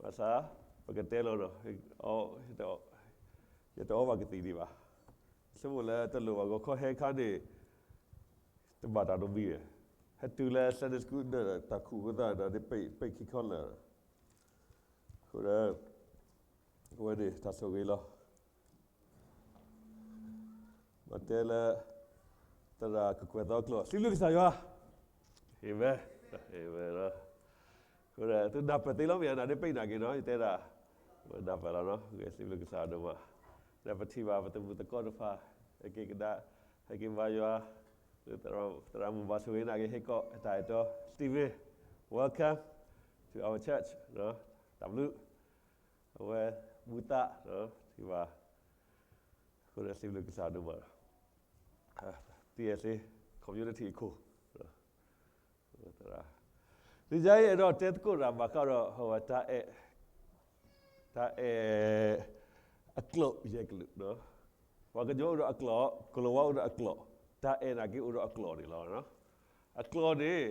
ဘၣ်ဆၣ် ပကတဲလီၤနီၤ, ယတအီဘၣ်ကသံၣ်ဒံးဘၣ်. ဆိကမိၣ်လၢတလိၣ်ဘၣ် ဂီၤခီဟဲခါန့ၣ် တဘၣ်တၢ်နီတမံၤ, ဟဲတုၤလၢ Sunday school ဒီးတၢ်ခူၣ်အဃိသတးဒီး ပ့ၢ်ခံခီလၢာ်, အဃိဒီး အဝဲန့ၣ်တၢ်ဆိၣ်ဂ့ၤလီၤ. ဘၣ်တဲလၢ သရၣ်ကကွဲၢ်သီကျိာ် စံးဘျုးကစၢ်ယွၤ, Amen, Amen. အဃိဒီး သုနၢ်ပၢၢ်သ့လီၤမ့ၢ်ဧါ, နဒ့ပ့ၢ်နာ်က့ၤနီၤ ယတဲဒၣ်, နၢ်ပၢၢ်လီၤနီၤ, ဂ့ၤ စံးဘျုးကစၢ်ဒိၣ်မး. ဒီးပထံၣ်ဘၣ်ပသုးမုၢ်သကိးတဖၣ် ဟဲက့ၤကဒါ, ဟဲက့ၤမၤယွၤ, သရၣ်မုၣ်ဘၣ်ဆိၣ်ဂ့ၤနာ်က့ၤ ဟ့ၣ်ကီးတၢ်အဲၣ်တီ, Steven, welcome to our church, တၢ်ဘျုး, အဝဲမူသး, ထံၣ်ဘၣ်, အဃိဒီးစံးဘျုးကစၢ်ဒိၣ်မး, သ့ၣ်အဲၣ်သ့ community အခိၣ် သရၣ်, လံာ်ယါအံၤအဲၣ်ဒိးတဲသကိးတၢ်ဘၣ်ဃးဒီး တၢ်အဲၣ်, တၢ်အဲၣ်အကျိာ်ယဲၢ်ကလုာ်, ပှၤကညီအိၣ်ဒီးအကျိာ်, ကီၤလၤဝါအိၣ်ဒီးအကျိာ်, တၢ်အဲၣ်နာ်က့အိၣ်ဒီးအကျိာ်န့ၣ်လီၤ. အကျိာ်န့ၣ်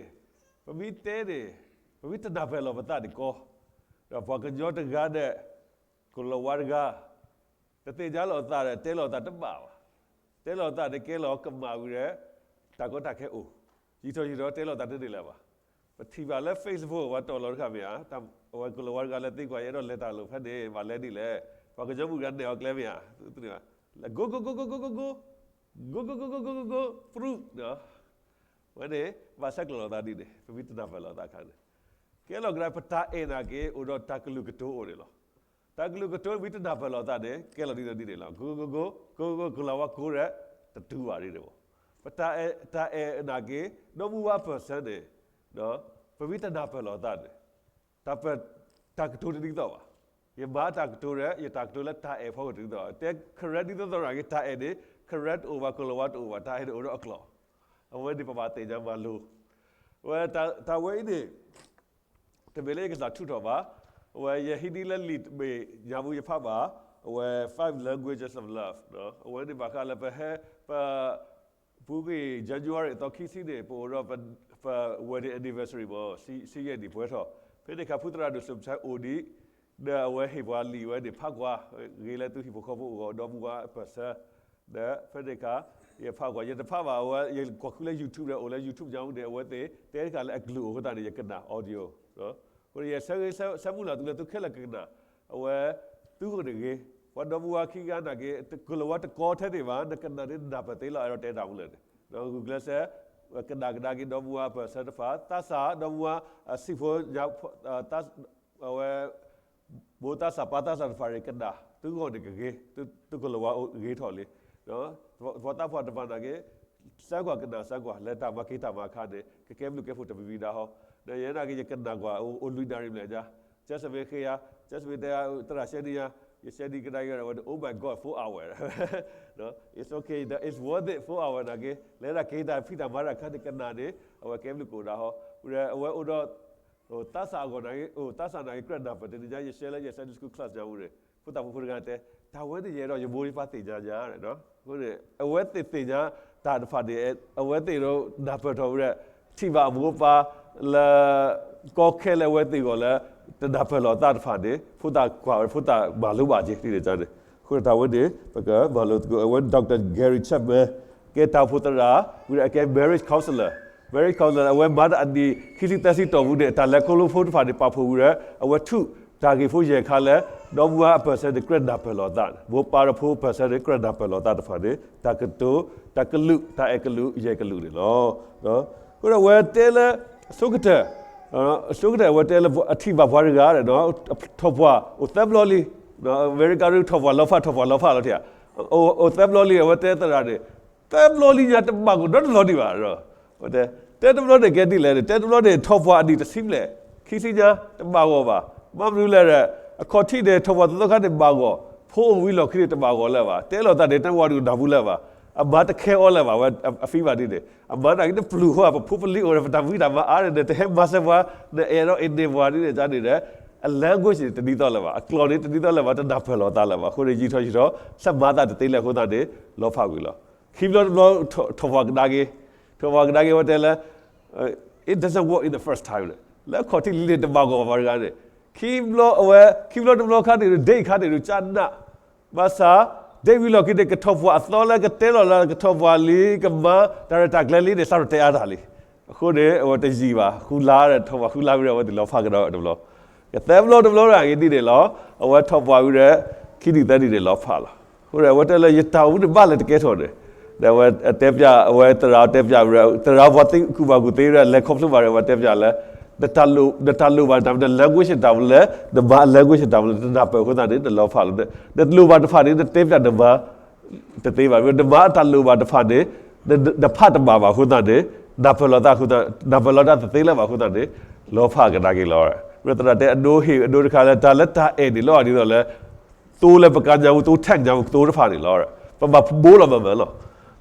ပမ့ၢ်တဲန့ၣ် ပမ့ၢ်တနၢ်ပၢၢ်လီၤပသးန့ၣ်ကီ, ဒီးပှၤကညီတဂၤဒီး ကီၤလၤဝါတဂၤ တသ့ၣ်ညါလီၤအသးဒီး တဲလီၤအသးတဘၣ်ဘၣ်. တဲလီၤအသးန့ၣ်ကဲလီၤကမၣ်ဝံၤဒီး တၢ်ကီတၢ်ခဲအိၣ်, ယံာ်ထီၣ်ယံာ်ထီၣ်တဲလီၤအသးတန့ၢ်လၢၤဘၣ်. ပထံၣ်ဘၣ်လၢ Facebook ပှၤတီၢ်လီၤတခါမ့ၢ်ဧါ, အဝဲကီၤလၤဝါတဂၤလၢသံကွၢ် ယအဲၣ်ဒိးလဲၤတၢ်လိာ်ဖဲန့ၣ် ဘၣ်လဲၤဒ်လဲၣ်, ပှၤကညီမုၣ်တဂၤနဲၣ်အီၤကျဲမ့ၢ်ဧါ, သုန့ၣ်ဘၣ်, လဲၤ go go go go go go go, go go go go go go go, ပရူး, အဝဲန့ၣ် ဘၣ်ဆဲးကျိးလီၤသးဒ်န့ၣ် ပမ့ၢ်တနၢ်ပၢၢ်လီၤသးအခါန့ၣ်, ကဲလီၤကဒါ ပတၢ်အဲၣ်နာ်က့ အိၣ်ဒီးတၢ်ကလုာ်ကတိၤအိၣ်န့ၣ်လီၤ. တၢ်ကလုာ်ကတိၤမ့ၢ်တနၢ်ပၢၢ်လီၤသးန့ၣ် ကဲလီၤဒ်သိးဒ်န့ၣ်လီၤ. ကိကိကိကိ, ကိကိကိ ကီၤလၤဝါကိးဒီး တတုၤဘၣ်ဒ်န့ၣ်မး. ပတၢ်အဲၣ်, တၢ်အဲၣ်နာ်က့ ဒီမါဝၤအပၢၢ်ဆၢန့ၣ် ပမ့ၢ်တနၢ်ပၢၢ်လီၤသးန့ၣ် တၢ်ပၢၢ်, တၢ်ကတိၤတဒ်သိးဘၣ်. ယမၤတၢ်ကတိၤဒီး ယတၢ်ကတိၤလၢတၢ်အဲၣ်ဖီခိၣ်တဒ်သိးဘၣ်. တဲ Karen ဒ်သိးသိးနာ်က့ တၢ်အဲၣ်န့ၣ် Karen တအိၣ်ဘၣ် ကီၤလၤဝါတအိၣ်ဘၣ်, တၢ်အဲၣ်န့ၣ်အိၣ်ဒီးအကျိာ်. အဝဲန့ၣ်ပဘၣ်သ့ၣ်ညါမၤလိ အဝဲတၢ်ဝဲအံၤန့ၣ် တမ့ၢ်လၢယကစၢ်ထုးထီၣ်ဘၣ်. အဝဲယဟံးန့ၢ်လၢလံာ်တဘ့ၣ်ညါပူၤယဖးဘၣ်, အဝဲ Five Languages of Love အဝဲန့ၣ်ဘၣ်ဃးလၢပဟဲ, ပ, ပူၤကွံာ် January အသီခံဆံန့ၣ် ပအိၣ်ဒီးပ, ပ wedding anniversary မး, ဆံယဲၢ်နံၣ်ပှဲၤထီၣ်. ဖဲန့ၣ်အခါဖုသရၣ်ဒိၣ်စိၤဆၢအိၣ်ဒံး, ဒီးအဝဲဟ့ၣ်ပှၤလံာ်ဝဲန့ၣ်ဖးကွၢ်, ဂ့ၤလၢသုဟံၣ်ဖိဃီဖိအဂီၢ် ဒီမါဝၤအပၢၢ်ဆၢ ဒီးဖဲန့ၣ်အခါ ယဖးကွၢ်, ယတဖးဘၣ်, အဝဲယကွၢ်ဃုလၢ YouTube ဒီး အိၣ်လၢ YouTube ညါအူန့ၣ် အဝဲသ့ၣ်တဲတခါလၢအကလုၢ်အိၣ်အဃိသတးန့ၣ် ယကနၣ် audio. အဃိန့ၣ် ယဆၢဂ့ၤဆၢမုၢ်လီၤသုလၢသုခဲလၢာ်ကကနၣ်, အဝဲ သုဂီၢ်န့ၣ်ဂ့ၤ, ပှၤဒီမါဝၤခံဂၤနာ်က့ ကီၤလၤဝါတကီထဲန့ၣ်ဘၣ်, နကနၣ်န့ၣ်နနၢ်ပၢၢ်သ့လီၤ, အဲၣ်ဒိးတဲတၢ်မူလၢာ်န့ၣ်, ဂုာ်ကျဲးစၢး ကနၣ်ကဒါက့ၤဒီမါဝၤအပၢၢ်ဆၢတဖၣ်, သးစၢ်ဒီမါဝၤအစံၣ်ဖိ, အဝဲ မိၢ်သးစၢ်ပၢ်သးစၢ်တဖၣ်န့ၣ်ကနၣ်, သုဂီၢ်န့ၣ်ကဂ့ၤ, သုကီၤလၤဝါအိၣ်ဂ့ၤထီၣ်လံ. ပှၤသးပှၢ်တဖၣ်နာ်က့ ဆၢကွၢ်ကနၣ်ဆၢကွၢ် လၢတၢ်မၤက့ၤတၢ်မၤအခါန့ၣ် ကကဲဘျုးကဲဖှိၣ်တမံၤမံၤဒၣ်ဟီ. ဒီးယဲနာ်က့ ယကနၣ်ကွၢ်အိၣ်လွံၢ်နၣ်ရံၣ်ဘျဲၣ်ညါ, ကဲစမ့ၢ်ဃ့ယၤ, ကဲစမ့ၢ်တဲ သရၣ်ရှဲဒံယၤ, ယရှဲဒံကဒါက့ၤဝဲဒီး Oh my God, four hour. It's okay, it's worth it, four hour နာ်က့ လဲၤဒၣ်က့ၤတၢ်ဖံးတၢ်မၤတၢ်အခါန့ၣ် ကနၣ်န့ၣ် အဝဲကဲဘျုးကအိၣ်ဒၣ်ဟီ. အဝဲအိၣ်ဒီး သးစၢ်အဂီၢ်နာ်က့, သးစၢ်နာ်က့ ကြၢးနၢ်ပၢၢ်တနံၤညါ ယရှဲလၢယ Sunday School class ညါပူၤန့ၣ် ဖိသၣ်ဖိဖိတဂၤတဲ, တၢ်ဝဲန့ၣ်ယအဲၣ်ဒိးယမိၢ်ယပၢ်သ့ၣ်ညါညါ, အဃိန့ၣ် အဝဲသ့ၣ်သ့ၣ်ညါတၢ်တဖၣ်န့ၣ် အဝဲသ့ၣ်ဒီးနၢ်ပၢၢ်ထီၣ်ဝဲဒီး ထံၣ်ဘၣ်အမိၢ်အပၢ်လၢ ကီခဲလၢာ်အဝဲသ့ၣ်အဂီၢ်လၢ တနၢ်ပၢၢ်လီၤအသးတဖၣ်န့ၣ် ဖိသၣ်ကွၢ်ဝဲ ဖိသၣ်မၤလိဘၣ်က့ၤဒ်န့ၣ်န့ၣ်. အဃိန့ၣ်တၢ်ဝဲန့ၣ် ပကမၤလိသကိး အဝဲ Doctor Gary Chapman ကဲတၢ်အိၣ်ဖှိၣ်သရၣ် ဝံၤဒီးအကဲ marriage counselor, marriage counselor အဝဲမၤတၢ်အနံၣ်ခံဆံသၢဆံတီၢ်ပူၤန့ၣ် တၢ်လဲၤခီဖျိဖိတဖၣ်န့ၣ် ပာ်ဖှိၣ်ဝံၤဒီး အဝဲထူးတၢ်ဂ့ၢ်ဖိယဲၢ်ခါလၢ ဒီမါဝၤအပၢၢ်ဆၢန့ၣ် ကြၢးနၢ်ပၢၢ်လီၤအသး, မိၢ်ပၢ်ဒီးဖိအပၢၢ်ဆၢန့ၣ် ကြၢးနၢ်ပၢၢ်လီၤအသးတဖၣ်န့ၣ် တၢ်ကတိၤ, တၢ်ကလုာ်, တၢ်အဲၣ်ကလုာ်ယဲၢ်ကလုာ်န့ၣ်လီၤ. အဃိဒီးအဝဲတဲလၢ အဆိကတၢၢ် အဆိကတၢၢ်အဝဲတဲလၢ အထံၣ်ဘၣ်ပှၤတဂၤဒီး ထီၣ်ပှၢ်အိၣ်သၢဘျီလံ, အမဲရကၤထီၣ်ပှၢ်လီၤဖး ထီၣ်ပှၢ်လီၤဖးလီၤထံဧါ, အိၣ်သၢဘျီလံ အဝဲတဲသရၣ်န့ၣ်, သၢဘျီလံညါတဘၣ်ဂီၢ်နီတဘျီဒံးဘၣ်. တဲတဘျီန့ၣ်ကဲဒ်လဲၣ်န့ၣ် တဲတဘျီန့ၣ် ထီၣ်ပှၢ်အနံၣ်တဆံဘျဲၣ် ခံဆံညါ တဘၣ်ဂီၢ်ဘၣ်. ဘၣ်မနုၤလဲၣ်ဒီး အခီၣ်ထံးန့ၣ် ထီၣ်ပှၢ်သီသီခါန့ၣ်ဘၣ်ဂီၢ်, ဖိအိၣ်ဝံၤလီၢ်ခံန့ၣ်တဘၣ်ဂီၢ်လၢၤဘၣ်. တဲလီၤသးန့ၣ် တဝၤဒုၣ်နၢ်ဟူလၢၤဘၣ်. အမၤတခဲအီၤလၢၤဘၣ် အဝဲအဖံဘၣ်ဒ်န့ၣ် အမၤနာ်က့တပျုၢ်ဃီ ပဖိပလံၤအိၣ်ဒီး ပတၢ်ဖံးတၢ်မၤအါန့ၣ်ဒီး တဟဲမၤစၢၤပှၤ, နအဲၣ်ဒိးအ့န့ၢ်ပှၤဒ်န့ၣ်န့ၣ်ဒီး အ language န့ၣ် တဒ်သိးလၢၤဘၣ်, အကျိာ်န့ၣ် တဒ်သိးလၢၤဘၣ်, တနၢ်ပၢၢ်လီၤသးလၢၤဘၣ်. အဃိန့ၣ် ယံာ်ထီၣ်ယံာ်ထီၣ် ဆၢမၤသးတသ့လၢၤအဃိသတးန့ၣ် လီၤဖးကွံာ်လီၤ. ခံဘျီတဘျီ ထီၣ်ပှၢ်ကဒါက့ၤ, ထီၣ်ပှၢ်ကဒါက့ၤ ဝဲတဲလၢ it doesn't work in the first time န့ၣ်, လၢအခီၣ်ထံးလံၤန့ၣ် တဘၣ်ဂီၢ်ဘၣ်တဂၤန့ၣ် ခံဘျီအဝဲ ခံဘျီတဘျီခါန့ၣ် ဒ့ၣ်ခါန့ၣ်ဒုးကနၣ်, ဘၣ်ဆၣ် ဒ့ၣ်ဝံၤလီၢ်ခံန့ၣ် ကထီၣ်ပှၤအသီလၢကတဲလီၤလၢကထီၣ်ပှၤလံ ကမၤတၢ်ရဲၣ်တၢ်ကျဲၤလံန့ၣ် စးထီၣ်တဲအါတၢ်လံ. အဃိန့ၣ် အဝဲတယံာ်ဘၣ် ဃုလါဒီးထီၣ်ပှၤဃုလါဝံၤဒီး အဝဲသ့ၣ်လီၤဖးကဒီးတဘျီ, ကသၢဘျီတဘျီဒၣ်ဂ့ၤဒ်န့ၣ်လီၤ. အဝဲထီၣ်ပှၤဝံၤဒီး ခံနံၣ်သၢနံၣ်န့ၣ်လီၤဖးလီၤ. အဃိန့ၣ် အဝဲတဲလၢယတၢ်အိၣ်မူန့ၣ်ဘၣ်လဲၤတကဲထီၣ်န့ၣ်, ဒီးအဝဲတဲပၠး အဝဲသရၣ်တဲပၠးဝံၤဒီး သရၣ်ပှၤသ့ကူၣ်ဘၣ်ကူၣ်သ့ဒီး လဲၤခီဖျိဘၣ်ဒီး အဝဲတဲပၠးလၢ နတၢ်လိၣ်ဘၣ်တၢ်မနုၤ language တၢ်မနုၤလဲၣ်, နမၤအ language တၢ်မနုၤလဲၣ် နနၢ်ပၢၢ်အဃိသတးန့ၣ် နလီၤဖးလီၤ. နတလိၣ်ဘၣ်တဖၣ်န့ၣ် နတဲပၠးနမၤ တသ့ဘၣ်. နမၤအတၢ်လိၣ်ဘၣ်တဖၣ်န့ၣ် နဖးတဘၣ်ဘၣ်အဃိသတးန့ၣ် နၢ်ပၢၢ်လီၤတၢ်အဃိသတး နၢ်ပၢၢ်လီၤတၢ်တသ့လၢၤဘၣ်အဃိသတးန့ၣ် လီၤဖးကဒါက့ၤလီၤ. သရၣ်တဲအဒိဟ့ၣ်အဒိတခါလၢ တၢ်လၢတၢ်အဲၣ်န့ၣ်လီၤဒ်သိးလၢ သိလၢပကါညါပူၤ သိ tag ညါပူၤ သိတဖၣ်န့ၣ်လီၤ. ပဘၣ်ဘိလီၤမးမးလီၤ.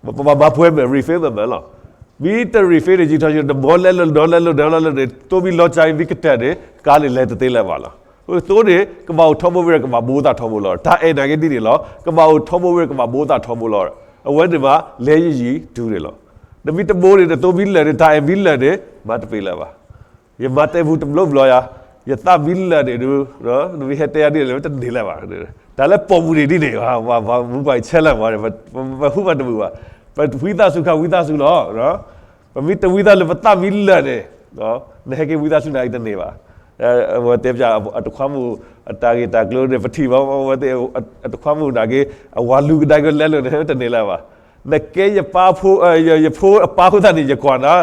ပဘၣ်မၤပှဲၤမဲာ် refill မးမးလီၤ. မ့ၢ်တ refill န့ၣ် ယံာ်ထီၣ်ယံာ် နမၤလဲၤလိာ် နလဲၤလိာ် နလဲၤလိာ်န့ၣ် သိမ့ၢ်လီၤကါအံၤ မ့ၢ်ကတၢၢ်န့ၣ် ကါန့ၣ်လဲၤတသ့လၢၤဘၣ်လီၤ. သိန့ၣ် ကဘၣ်အိၣ်ထီဘိဝံၤဒီး ကဘၣ်ဘိသၣ်ထီဘိလီၤ. တၢ်အဲၣ်နာ်က့ဒ်န့ၣ်လီၤ. ကဘၣ်အိၣ်ထီဘိဝံၤဒီး ကဘၣ်ဘိသၣ်ထီဘိလီၤ. အဝဲန့ၣ်မး လဲၤယံာ်ယံာ်တုၤန့ၣ်လီၤ. နမ့ၢ်တဘိန့ၣ် နသိမ့ၢ်လၢာ်န့ၣ် တၢ်အဲၣ်မ့ၢ်လၢာ်န့ၣ် မၤတပ့ၤလၢၤဘၣ်. ယမၤတဲပူၤတဘျီဘျီယၤ, ယသၣ်မ့ၢ်လၢာ်န့ၣ်ဒုး, နမ့ၢ်ဟဲတဲယၤဒ်လဲၣ် တန့ၢ်လၢၤဘၣ်. တၢ်လၢပိာ်မုၣ်န့ၣ်ဒ်န့ၣ်, ပှၤမူပှၤဆဲးလၢမၤန့ၣ် ပဟူမၤတမုာ်ဘၣ်. ပဝံသးစူၤခါဝံသးစူၤလီၤ. ပမ့ၢ်တဝံသးစူၤလၢပသၣ်မ့ၢ်လၢာ်န့ၣ်, နဟဲက့ၤဝံသးစူၤန့ၣ်အံၤတန့ၢ်ဘၣ်. အဝဲတဲပၠးအတခွါမုၣ်အတၢ်ဂ့ၢ်တၢ်ကျိၤန့ၣ် ပထံၣ်ဘၣ် အဝဲသ့ၣ်အတခွါမုၣ်နာ်က့ အဝၤလူၤကဒါက့ၤလဲလိာ်န့ၣ် တန့ၢ်လၢၤဘၣ်. နကဲယပၢ်ဖိ, ယဖိအပၢ်အဃိသတးန့ၣ် ယကွၢ်နၤ,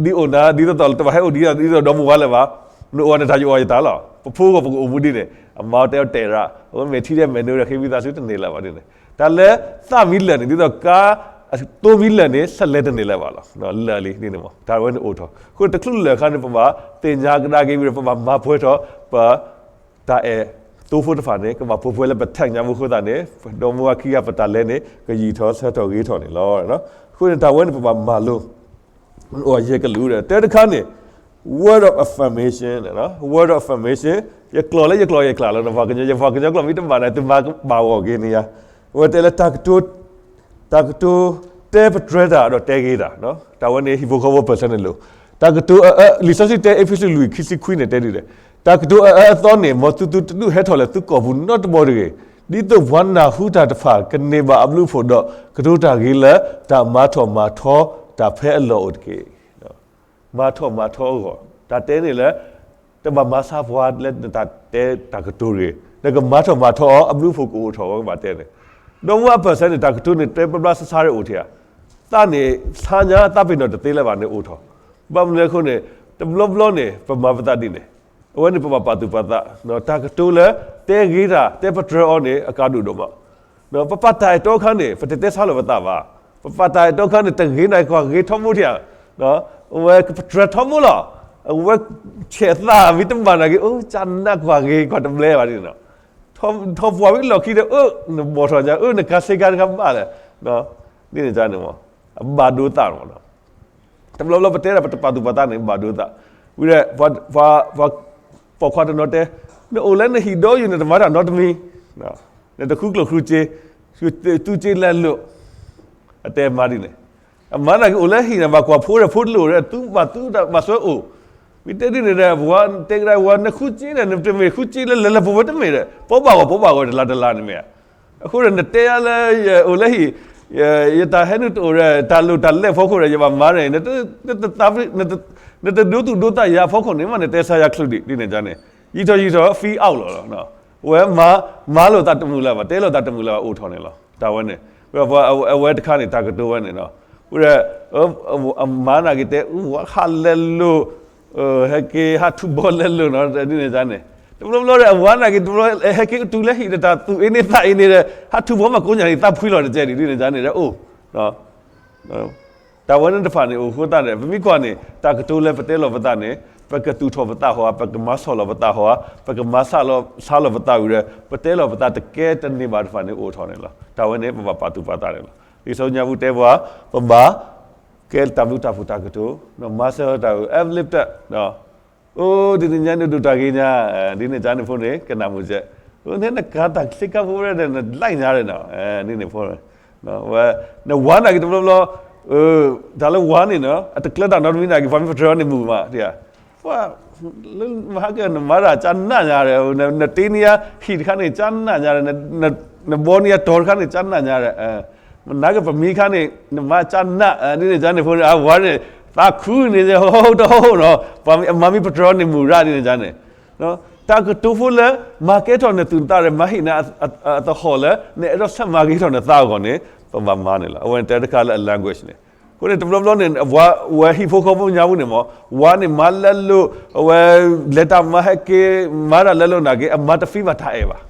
ဒ်အိၣ်နၤ ဒ်သိးသိးလၢတဘၣ်ဟဲအိၣ်ဒ်သိးဒီမါဝၤလၢၤဘၣ်. နအိၣ်နတၢ်ယအိၣ်ယတၢ်လီၤ. ပဖိဂီၢ်ပကအိၣ်မူဒ်န့ၣ်, အမါတဲအီၤတဲရၣ်, အဝဲမဲာ်ထံထဲမဲာ်နိဒီး ဃ့ဝံသးစူၤတန့ၢ်လၢၤဘၣ်ဒ်န့ၣ်. တၢ်လၢသၣ်မ့ၢ်လၢာ်န့ၣ် ဒ်သိးကါသိမ့ၢ်လၢာ်န့ၣ် ဆဲးလဲၤတန့ၢ်လၢၤဘၣ်လီၤ. လၢာ်လံဒ်န့ၣ်မး တၢ်ဝဲန့ၣ်အိၣ်ထီၣ်. အဃိတချုးလၢာ်အခါန့ၣ် ပဘၣ်သ့ၣ်ညါကဒါက့ၤဝံၤဒီး ပဘၣ်မၤပှဲၤထီၣ် ပ တၢ်အဲၣ်သိဖိတဖၣ်န့ၣ် ကဘၣ်ပှဲၤပှဲၤလၢပ tag ညါပူၤအဃိသတးန့ၣ် ဒီမါဝၤခံဂၤပတၢ်လဲန့ၣ် ကယံာ်ထီၣ်ဆၢထီၣ်ဂ့ၤထီၣ်န့ၣ်လီၤ. အဃိန့ၣ် တၢ်ဝဲန့ၣ် ပဘၣ်မၤလိ ယဲၢ်ကလုာ်ဒီး တၢတခါန့ၣ် word of affirmation, word of affirmation, ယကျိာ်လၢယကျိာ်ယကျိာ်လီၤ. ပှၤကညီ ယပှၤကညီကျိာ်မ့ၢ်တမၤန့ၣ် သုမၤဘၣ်ဂီၢ်က့ၤန့ၣ်ယါ. အဝဲတဲလၢ တၢ်ကတိၤတဲပတြၢၤတၢ်ဒီးတဲဂ့ၤတၢ်, တၢ်ဝဲန့ၣ် ဟံၣ်ဖိဃီဖိ person န့ၣ်လိၤ. တၢ်ကတိၤအအၢ, လံာ်စီဆှံတဲ အ့းဖ့းစူး လွံၢ် ခံဆံခွံန့ၣ်တဲဒ်လဲၣ်, တၢ်ကတိၤအအၢအသီန့ၣ် မ်သုသုတဒုးဟဲထီၣ်လၢသုကီၢ်ပူၤနီတဘျီတဂ့ၤ, ဒ်သိးပှၤနၢ်ဟူတၢ်တဖၣ် ကန့ၢ်ဘၣ်အဘျုးအဖှိၣ်ဒီး ကတိၤတၢ်ဂ့ၤလၢတၢ်မၤထီၣ်မၤထီတၢ်ဖဲအလီၢ်အိၣ်တက့ၢ်. မၤထီၣ်မၤထီအဂီၢ်, တၢ်တဲန့ၣ်လၢ တဘၣ်မၤဆါပှၤလၢနတၢ်တဲတၢ်ကတိၤတဂ့ၤ, နကမၤထီၣ်မၤထီအီၤ အဘျုးအဖှိၣ်ကအိၣ်ထီၣ်ဝဲကဘၣ်တဲန့ၣ်, ဒီမါဝၤ person န့ၣ် တၢ်ကတိၤန့ၣ် တဲဘျါဘျါဆါဆါဒီးအိၣ်ထီၣ်ဧါ, သးန့ၣ် ဆါညါသးပ့ၤနီၣ်တသ့လၢၤဘၣ်န့ၣ်အိၣ်ထီၣ်, ဘၣ်မနုၤအဃိန့ၣ် တဘျီဘျီန့ၣ် ပမၤပသးဒ်န့ၣ်, အဝဲန့ၣ်ပဘၣ်ပာ်သူၣ်ပာ်သး, တၢ်ကတိၤလၢ တဲဂ့ၤတၢ် တဲပတြၢၤအီၤန့ၣ် အကါဒိၣ်ဒိၣ်မး ပပာ်တၢ်အဲၣ်တီခါန့ၣ် ပတတဲဆါလီၤပသးဘၣ်. ပပာ်တၢ်အဲၣ်တီခါန့ၣ် တဂ့ၤနာ်က့ၤကွၢ်ဂ့ၤထီဘိထံဧါ, အဝဲကပတြၢၤထီဘိလီၤ. အဝဲဆဲးသးမ့ၢ်တမၤနာ်က့ၤ အိၣ်ကနၣ်ကွၢ်ဂ့ၤကွၢ်တဘျဲဘၣ်န့ၣ်, ထီၣ်ပှၢ်ဝံၤလီၢ်ခံဒီး အၢ နဘီၣ်ထီၣ်ညါ အၢ နကါစ့ကါတခါဘၣ်လဲၣ်, ဒ်န့ၣ်န့ၣ်မး အဘၣ်ဒိသးမး တဘျီဘျီပတဲဒၣ်ပတပာ်သူၣ်ပာ်သးန့ၣ် ဘၣ်ဒိသး, ဝံၤဒီး ပှၤပိာ်ခွါတနီၤတဲ, နအိၣ်လၢနဟံၣ်ဒီးယုာ် နတမၤတၢ်နီတမံၤ, နတဃုကျိၣ်ဃုစ့, သူစ့လဲလိာ်, အတဲမၤဒ်န့ၣ်, အမၤနာ်က့ၤအိၣ်လၢဟံၣ်န့ၣ် ဘၣ်ကွၢ်ဖိဒီးဖိတလိၣ်ဒီး သုဘၣ်သုတၢ်ဘၣ်စွဲအိၣ်, မ့ၢ်တဲဒ်န့ၣ်ဒီး ပှၤတဲကဒါဝဲ နဃုစ့န့ၣ် နတမ့ၢ်ဃုစ့လၢလၢပှဲၤပှဲၤတမ့ၢ်ဒီး ပိာ်ဘၣ်ဂီၢ်ပိာ်ဘၣ်ဂီၢ်တလါတလါန့ၣ်မ့ၢ်ဧါ. အဃိဒီး နတဲယၤလၢ ယအိၣ်လၢဟံၣ်, ယတၢ်ဟဲနုာ်တအိၣ်ဒီး တၢ်လိၣ်တၢ်လဲၢ်အဖီခိၣ်ဒီး ယဘၣ်မၤန့ၣ်, နတဒိသူၣ်ဒိသးယၤအဖီခိၣ်န့ၣ် မ့ၢ်နတဲဆါယၤချုးဒံး ဒ်န့ၣ်န့ၣ်, ယံာ်ထီၣ်ယံာ်ထီၣ် feel out လီၤ. ဝဲမၤလိာ်သးတမုာ်လၢၤဘၣ်, တဲလိာ်သးတမုာ်လၢၤဘၣ် အိၣ်ထီၣ်န့ၣ်လီၤ. တၢ်ဝဲန့ၣ် ဝဲအဝဲတခါန့ၣ် တၢ်ကတိၤဝဲန့ၣ်, ဝဲဒီး အမၤနာ်က့ၤတဲ အူဝဲဟးလဲလိာ် ဟဲက့ၤဟးထူၣ်ဘီလဲလိာ်နီၤ ဒ်န့ၣ်န့ၣ်, တဘျီဘျီဒီး အဝၤနာ်က့ၤ တဘျီ ဟဲက့ၤတုၤလၢဟံၣ်ဒီး တၢ်သူၣ်အ့န့သးအ့န့ဒီး ဟးထူၣ်ဘီမၤကိးညါန့ၣ် သးဖှံလီၤတကဲဒံး ဒ်န့ၣ်န့ၣ်ဒီး အိၣ် တၢ်ဝဲန့ၣ်တဖၣ်န့ၣ် အိၣ်ဃိသတးန့ၣ် ပမ့ၢ်ကွၢ်န့ၣ် တၢ်ကတိၤလၢပတဲလီၤပသးန့ၣ် ပကသူၣ်ထီၣ်ပသးဟီဧါ, ပကမၤဆီၣ်လီၤပသးဟီဧါ, ပကမၤဆါလီၤပသးဝံၤဒီး ပတဲလီၤပသးတကဲတန့ၢ်ဘၣ်တဖၣ်န့ၣ် အိၣ်ထီၣ်န့ၣ်လီၤ. တၢ်ဝဲန့ၣ် ပဘၣ်ပာ်သူၣ်ပာ်သးန့ၣ်လီၤ. လံာ်စီဆှံညါပူၤတဲပှၤ ပဘၣ် ကဲတၢ်ဘျုးတၢ်ဖှိၣ်တၢ်ကတိၤ, မၤစၢၤတၢ် uplifted, အိၣ် ဒ်န့ၣ်ညါနဒိၣ်တၢ်ဂ့ၤညါ, ဒ်န့ၣ်န့ၣ်ဖိန့ၣ် ကနၣ်မုာ်စဲး, အိၣ် နကါတၢ်စ့ကါဖိဝဲဒီး နlikeညါဒီးနီၤ, ဒ်န့ၣ်ဖိ, နဝၤနာ်က့ၤတဘျီဘျီ, တၢ်လၢဝၤန့ၣ်နီၤ အတကျၢၤတၢ်နီတမံၤနာ်က့ၤ ပှၤမ့ၢ်ပတြၢၤအီၤန့ၣ်မုာ်မး, ပှၤ လၢမဟါကနမၤတၢ်ကၢ်နးညါဒီး နတ့န့ၢ်ယၤဟံၣ်တခါန့ၣ် ကၢ်နးညါဒီး နဘီန့ၢ်ယၤတီၤတခါန့ၣ် ကၢ်နးညါဒီး နကပမံခါန့ၣ် နမၤကၢ်နး ဒ်န့ၣ်ကန့ၣ် ဖိန့ၣ် အဝၤန့ၣ် သးခုန့ၣ် ဟိတဟိနီၤ ပှၤမၤမံပတြၢၤန့ၣ်မုၢ်ရၣ်ဒ်န့ၣ်ကန့ၣ် တၢ်ကတိၤဖိလၢ မၤကဲထီၣ်နသူၣ်နသးဒီး မၤဟ့ၣ်နၤအသဟီၣ်လၢ နအဲၣ်ဒိးဆၢမၤကဲထီၣ်နသးအဂီၢ်န့ၣ် ပဘၣ်မၤန့ၣ်လီၤ. အဝဲန့ၣ်တဲတခါလၢအ language န့ၣ် အဃိန့ၣ် တဘျီဘျီန့ၣ် ဝၤဝဲဟံၣ်ဖိဃီဖိညါပူၤန့ၣ်မ့ၢ် ဝၤန့ၣ်မၤလၢလိာ် အဝဲ လဲၤတၢ်မၤဟဲက့ၤ မၤတၢ်လၢလိာ်နာ်က့ အမၤတသ့ဘၣ်တၢ်အဲၣ်ဘၣ်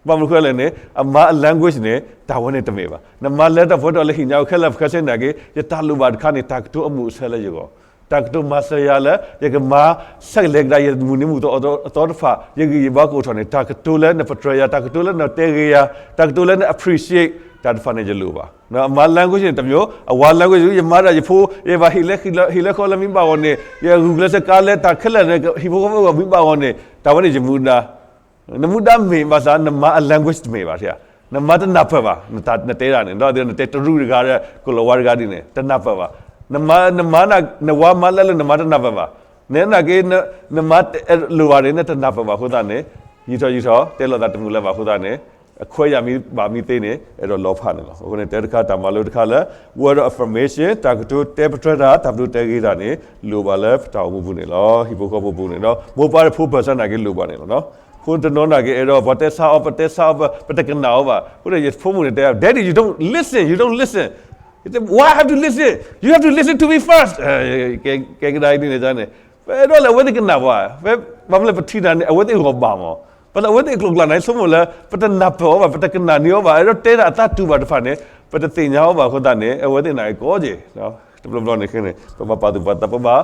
ဘၣ်မနုၤဃိလဲၣ်န့ၣ် အမၤအ language န့ၣ် တၢ်ဝဲန့ၣ်တမ့ၢ်ဘၣ်. နမၤလၢတၢ်ပှဲၤထီၣ်လၢဟံၣ်ညါအူခဲလၢာ် ပကစ့နာ်က့ ယတၢ်လိၣ်ဘၣ်တခါန့ၣ် တၢ်ကတိၤအမုာ်အဆၢလၢယဂီၢ်, တၢ်ကတိၤမၤစၢၤယၤလၢ ယကမၤဆဲးကလဲၤကဒါယမုၢ်နံၤမုၢ်သီအသီတဖၣ် ယဂံၢ်ယဘါကအိၣ်ထီၣ်န့ၣ် တၢ်ကတိၤလၢနပတြၢၤယၤ တၢ်ကတိၤလၢနတဲဂ့ၤယၤ တၢ်ကတိၤလၢန appreciate တၢ်တဖၣ်န့ၣ်ယလိၣ်ဘၣ်. အမၤ language န့ၣ်တမျိုး အဝၤ language ယမၤတၢ်ယဖိ ယဘၣ်ဟ့ၣ်လၢဟံၣ်လၢဃီလၢမံဘၣ်ဂီၢ်န့ၣ် ယဂုာ်ကျဲးစၢးကါလဲ တၢ်ခဲလၢာ်န့ၣ် ဟံၣ်ဖိဃီဖိဂီၢ်မံဘၣ်ဂီၢ်န့ၣ် တၢ်ဝဲန့ၣ်ယမူဒါ နမူဒါမ့ၢ်ဘၣ်ဆၣ် နမၤအ language တမ့ၢ်ဘၣ်, နမၤတနၢ်ပၢၢ်ဘၣ်, နတဲဒၣ်န့ၣ် ဒီးနတဲတရူးတဂၤဒီး ကလီၤဝါတဂၤဒ်န့ၣ် တနၢ်ပၢၢ်ဘၣ်, နမၤ နမၤ နဝၤမၤလၢလၢနမၤတနၢ်ပၢၢ်ဘၣ်, နနာ်က့ နမၤလိၣ်ဘၣ်န့ၣ် နတနၢ်ပၢၢ်ဘၣ်အဃိသတးန့ၣ် ယံာ်ထီၣ်ယံာ်ထီၣ် တဲလိာ်သးတမုာ်လၢၤဘၣ်အဃိသတးန့ၣ် အခွဲးယာ်မံဘၣ်မံသ့န့ၣ် အဲၣ်ဒိးလီၤဖးန့ၣ်လီၤ. အဃိန့ၣ် တဲတခါတၢ်မၤလိတခါလၢ word of affirmation တၢ်ကတိၤတဲပတြၢၤတၢ် တၢ်ကတိၤတဲဂ့ၤတၢ်န့ၣ် လိၣ်ဘၣ်လၢပတၢ်အိၣ်မူပူၤန့ၣ်လီၤ. ဟံၣ်ဖိဃီဖိပူၤန့ၣ်ဒီး မိၢ်ပၢ်ဖိ person နာ်က့လိၣ်ဘၣ်န့ၣ်လီၤ. ဖိတနီၤနာ်က့အဲၣ်ဒိး ပှၤတဲဆါအီၤ ပတဲဆါအီၤ ပတကနၣ်အီၤဘၣ်. အဃိန့ၣ် ယဖိမုၣ်န့ၣ်တဲ Daddy, you don't listen, you don't listen. Why I have to listen? You have to listen to me first. ကဲကဒါအံၤဒ်န့ၣ်န့ၣ် ပအဲၣ်ဒိးလၢအဝဲသ့ၣ်ကနၣ်ပှၤ, ဘၣ်မနုၤလဲၣ် ပထံၣ်တၢ်န့ၣ် အဝဲသ့ၣ်ဂီၢ်ဘၣ်မး, ပလၢအဝဲသ့ၣ်အကျိၤကျဲန့ၣ် ဆိကမိၣ်လၢ ပတနၢ်ပၢၢ်အီၤဘၣ်, ပတကနၣ်န့ၢ်အီၤဘၣ်, အဲၣ်ဒိးတဲဒၣ်အသးတူၢ်ဘၣ်တဖၣ်န့ၣ် ပတသ့ၣ်ညါအီၤဘၣ်အဃိသတးန့ၣ် အဝဲသ့ၣ်နာ်က့ကိးက့ၤ တဘျီဘျီန့ၣ်န့ၣ် ပဘၣ်ပာ်သူၣ်ပာ်သး ပဘၣ်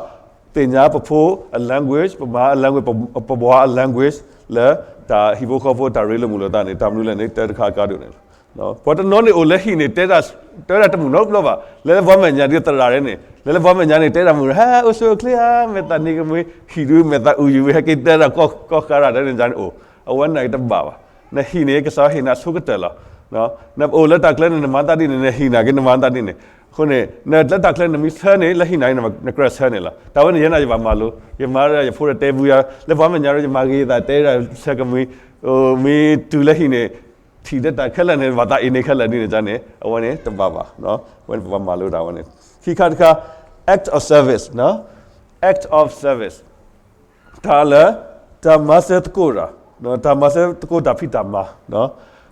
သ့ၣ်ညါပဖိအ language, ပမၤအ language, ပဝၤအ language လၢတၢ်ဟံၣ်ဖိဃီဖိတၢ်ရ့လိာ်မုာ်လိာ်သးန့ၣ် တၢ်မနုၤလဲၣ်န့ၣ် တဲတခါအကါဒိၣ်န့ၣ်လီၤ. ပှၤတနီၤန့ၣ်အိၣ်လၢဟံၣ်န့ၣ် တဲတၢ်တမုာ်နီတဘျီဘၣ်, လဲၤလၢပှၤမဲာ်ညါဒ်သရၣ်န့ၣ်, လဲၤလၢပှၤမဲာ်ညါန့ၣ် တဲတၢ်မုာ်, ဟဲ အိၣ်ဆူၣ်အိၣ်ချ့ဧါ, မဲာ်သးနံၤကမှံ, ဟံၣ်ဒုးမဲာ်သးအုၣ်ယံာ်ဝံၤ ဟဲက့ၤတဲတၢ်ကီၢ်ဃါတၢ်တဲန့ၣ်န့ၣ်အိၣ်, အဝဲနာ်က့တဘၣ်ဘၣ်. နဟံၣ်န့ၣ် ကစၢ်ဟ့ၣ်နၤဆိကတၢၢ်လီၤ. နအိၣ်လၢတၢ်ချၢန့ၣ် နမၤသးဒ်န့ၣ်, နဟံၣ်နာ်က့နမၤသးဒ်န့ၣ်, အဃိန့ၣ် နလၢတၢ်ချၢနမ့ၢ်ဆၢန့ၣ် လၢဟံၣ်နာ်က့နကြၢးဆၢန့ၣ်လီၤ. တၢ်ဝဲန့ၣ် ယဲနာ်ယဘၣ်မၤလိ, ယမၤဒီးယဖိဒီးတဲဘုယၤ, လၢပှၤမဲာ်ညါဒီး ယမၤဂ့ၤယသးတဲဒၣ်ဆၢကမှံ, မ့ၢ်တုၤလၢဟံၣ်န့ၣ် ထံၣ်ဒီးတၢ်ခဲလၢာ်န့ၣ် ဘၣ်သးအ့ၣ်န့ၣ်ခဲလၢာ်ဒ်န့ၣ်န့ၣ် အဝဲန့ၣ်တဘၣ်ဘၣ်. အဝဲန့ၣ်ပဘၣ်မၤလိတၢ်ဝဲန့ၣ်, ခံခါတခါ act of service, act of service တၢ်လၢ တၢ်မၤစၢၤသကိးတၢ်, တၢ်မၤစၢၤသကိးတၢ်ဖံးတၢ်မၤ,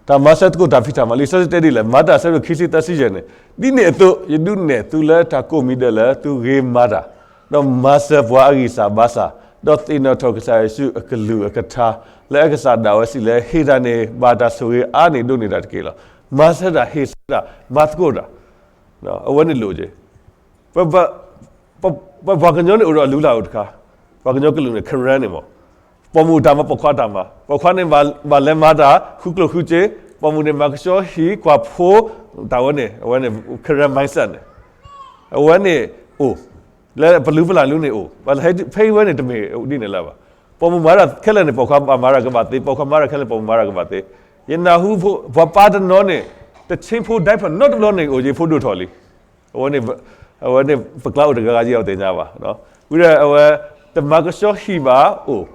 တၢ်မၤစၢၤသကိးတၢ်ဖံးတၢ်မၤ လံာ်စီဆှံတဲဒ်လဲၣ်, မၤတၢ်ဆၢဒိၣ်ခံဆံသၢဆံယဲၢ်န့ၣ်, ဒ်န့ၣ်အသိး ယဒုးနဲၣ်သုလၢတၢ်ကိးမံၤဒဲးလၢသုဂ့ၤမၤတၢ်, ဒီးမၤစၢၤပှၤအဂံၢ်စၢ်ဘါစၢ်, ဒီးသ့ၣ်နီၣ်ထီၣ်ကစၢ်ယ့ၣ်ၡူးအကလုၢ်အကထါ, လၢအကစၢ်ဒၣ်ဝဲစံးလၢ ဟ့ၣ်တၢ်န့ၣ် ဘၣ်တၢ်ဆိၣ်ဂ့ၤအါန့ၢ်ဒိၣ်န့ၢ်တၢ်တက့ၢ်လီၤ. မၤစၢၤတၢ် ဟ့ၣ်ဆၢတၢ် မၤသကိးတၢ် အဝဲန့ၣ်လိၣ်က့ၤ, ပ ပ ပ ပှၤကညီန့ၣ်အိၣ်ဒီးအလုၢ်အလၢ်အိၣ်တခါ, ပှၤကညီကလုာ်န့ၣ် Karen န့ၣ်မး, ပိာ်မုၣ်တၢ်မၤပိာ်ခွါတၢ်မၤ, ပိာ်ခွါန့ၣ် ဘၣ်လဲၤမၤတၢ် ဃုကျိၣ်ဃုစ့, ပိာ်မုၣ်န့ၣ် မၤကဆှီဟံၣ်ကွၢ်ဖိ, တၢ်ဝဲန့ၣ် အဝဲန့ၣ် Karen mindset န့ၣ်, အဝဲန့ၣ်အိၣ်, လၢပလုၢ်ပလၢ်လုၢ်န့ၣ်အိၣ်, ဖဲအံၤဝဲန့ၣ်တမ့ၢ်ဒ်န့ၣ်လၢၤဘၣ်. ပိာ်မုၣ်မၤတၢ်ခဲလၢာ်န့ၣ် ပိာ်ခွါမၤတၢ်ကဘၣ်သ့, ပိာ်ခွါမၤတၢ်ခဲလၢာ် ပိာ်မုၣ်မၤတၢ်ကဘၣ်သ့. ယနၢ်ဟူ ပှၤပၢ်တနီၤန့ၣ် တ change ဖိ diaper နီတဘျီန့ၣ် အိၣ်က့ၤဖိဒိၣ်ထီၣ်လံ. အဝဲန့ၣ် အဝဲန့ၣ် ပကျါအိၣ်တဂၤဂၤယဲၢ်အီၤသ့ၣ်ညါဘၣ်. ဝံၤဒီးအဝဲ တမၤကဆှီဟံၣ်ဘၣ်အိၣ်,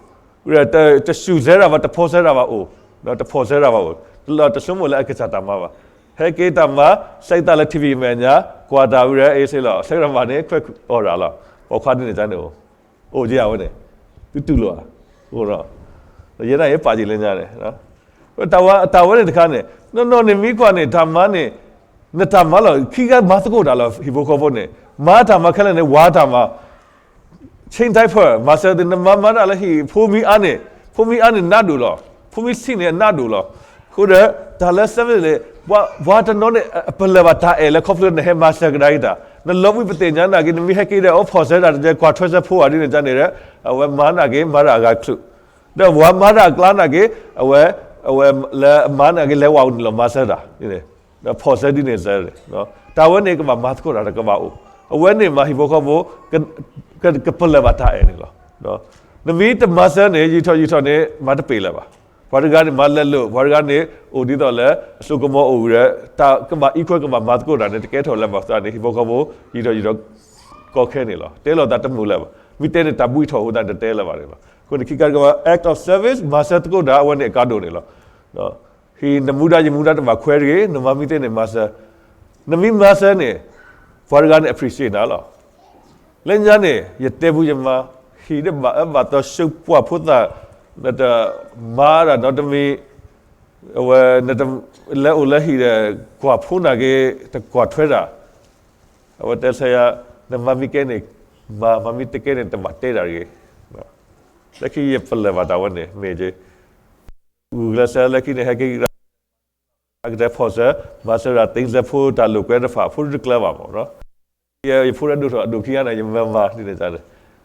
ဝံၤဒီးတစူၢ်စဲတၢ်ဘၣ် တဖီၣ်စဲတၢ်ဘၣ်အိၣ်, တဖီၣ်စဲတၢ်ဘၣ်အိၣ်, တလီၤတဆိကမိၣ်လၢအကစၢ်တၢ်မၤဘၣ်. ဟဲက့ၤတၢ်မၤ ဆဲးသးလၢ ထံၣ်ဝံၤ မဲာ်ညါ ကွၢ်တၢ်ဝံၤဒီး အ့စ့လီၤ ဆဲးတၢ်မၤန့ၣ် ခွဲးအီၣ်တၢ်လီၤ. ပိာ်ခွါဒ်န့ၣ်န့ၣ်အိၣ်, အိၣ်က့ၤအဝဲန့ၣ်, သုတူၢ်လိာ်ဧါ, အိၣ်ဒီး ယဲဒၣ်ယပာ်က့ၤလၢညါန့ၣ် တၢ်ဝဲ တၢ်ဝဲန့ၣ်တခါန့ၣ် နီၢ်နီၢ်န့ၣ်မ့ၢ်ကွၢ်န့ၣ် တၢ်မၤန့ၣ် နတၢ်မၤလီၤ ခံဂၤမၤသကိးတၢ်လီၤ ဟံၣ်ဖိဃီဖိန့ၣ် မၤတၢ်မၤခဲလၢာ်န့ၣ် ဝၤတၢ်မၤ change diaper မၤစၢၤသု နမၤမၤတၢ်လၢဟံၣ် ဖိမ့ၢ်အါန့ၣ် ဖိမ့ၢ်အါန့ၣ် နးဒိၣ်လီၤ ဖိမ့ၢ်ဆံးန့ၣ် အနးဒိၣ်လီၤ အဃိဒီး တၢ်လၢ service န့ၣ် ပှၤတနီၤန့ၣ် အပလၢၢ်ဘၣ်တၢ်အဲၣ်လၢခီဖျိနဟဲမၤစၢၤကဒါက့ၤတၢ် နလီၤဘှံးပသ့ၣ်ညါနာ်က့ နမ့ၢ်ဟဲက့ၤဒီး အိၣ်ဖီၣ်စၢၤတၢ်တကဲ ကွၢ်ထွဲစၢၤဖိဧါဒ်န့ၣ်န့ၣ်ဒီး အဝဲမၤနာ်က့ မၤတၢ်အဂၤတချုး ဒီးပှၤမၤတၢ်အကျါနာ်က့ အဝဲ အဝဲလၢအမၤနာ်က့ လဲၤဝဲန့ၣ်လီၤမၤစၢၤတၢ် ဒီးဖီၣ်စၢၤဒ်န့ၣ်စၢၤန့ၣ် တၢ်ဝဲန့ၣ် ကဘၣ်မၤသကိးတၢ်တကဘၣ်အိၣ် အဝဲန့ၣ်မၤဟံၣ်ဖိဃီဖိ ကပလၢၢ်ဘၣ်တၢ်အဲၣ်န့ၣ်လီၤ. နမ့ၢ်တမၤစၢၤန့ၣ် ယံာ်ထီၣ်ယံာ်ထီၣ်န့ၣ် မၤတပ့ၤလၢၤဘၣ်. ပှၤတဂၤန့ၣ်မၤလဲၤလိာ် ပှၤတဂၤန့ၣ် အိၣ်ဒ်သိးလၢ အစိကမီၤအိၣ်ဝံၤဒီး တၢ်ကဘၣ် equal ကဘၣ်မၤသကိးတၢ်န့ၣ် တကဲထီၣ်လၢၤဘၣ်သတးန့ၣ် ဟံၣ်ဖိဃီဖိ ယံာ်ထီၣ်ယံာ်ထီၣ် ကီခဲန့ၣ်လီၤ. တဲလိာ်သးတမုာ်လၢၤဘၣ်. မ့ၢ်တဲန့ၣ် တၢ်ဘှံးထီၣ်အဃိသတးန့ၣ် တတဲလၢၤဘၣ်န့ၣ်လီၤ. အဃိန့ၣ် ခံခါတကပၤ act of service မၤစၢၤသကိးတၢ် အဝဲန့ၣ်အကါဒိၣ်န့ၣ်လီၤ. ဟံးနမူဒါယမူဒါတဘၣ်ခွဲတဂ့ၤ, နမၤမ့ၢ်သ့န့ၣ်မၤစၢၤ, နမ့ၢ်မၤစၢၤန့ၣ် ပှၤတဂၤန့ၣ် appreciate နၤလီၤ. လၢညါန့ၣ် ယတဲဘူးယမၤ, ဟံၣ်ဒီးဘၣ်အၢဘၣ်သီ ရှုံးပှၢ်ဖိသၣ်, နတမၤတၢ်နီတမံၤ, အဝဲ နတလဲၤအိၣ်လၢဟံၣ်ဒီး ကွၢ်ဖိနာ်က့ၤ တကွၢ်ထွဲတၢ်, အဝဲတဲဆၢယၤ, နမၤမ့ၢ်ကဲန့ၣ်မၤ, မၤမ့ၢ်တကဲန့ၣ် တဘၣ်တဲတၢ်တဂ့ၤ. လၢခံယပလၢၢ်ဘၣ်တၢ်ဝဲန့ၣ် မ့ၢ်က့ၤ ဂုာ်ကျဲးစၢးလၢခံန့ၣ် ဟဲက့ၤ ကတဲဖီၣ်စၢၤ, မၤစၢၤတၢ်သ့စၢၤဖိတၢ်လိာ်ကွဲတဖၣ် ဖိတကျၢၤဘၣ်မး, ယဖိတဒိၣ်ထီၣ်အဒိၣ်ခံဂၤန့ၣ် ယမၤမၤဒ်န့ၣ်န့ၣ်,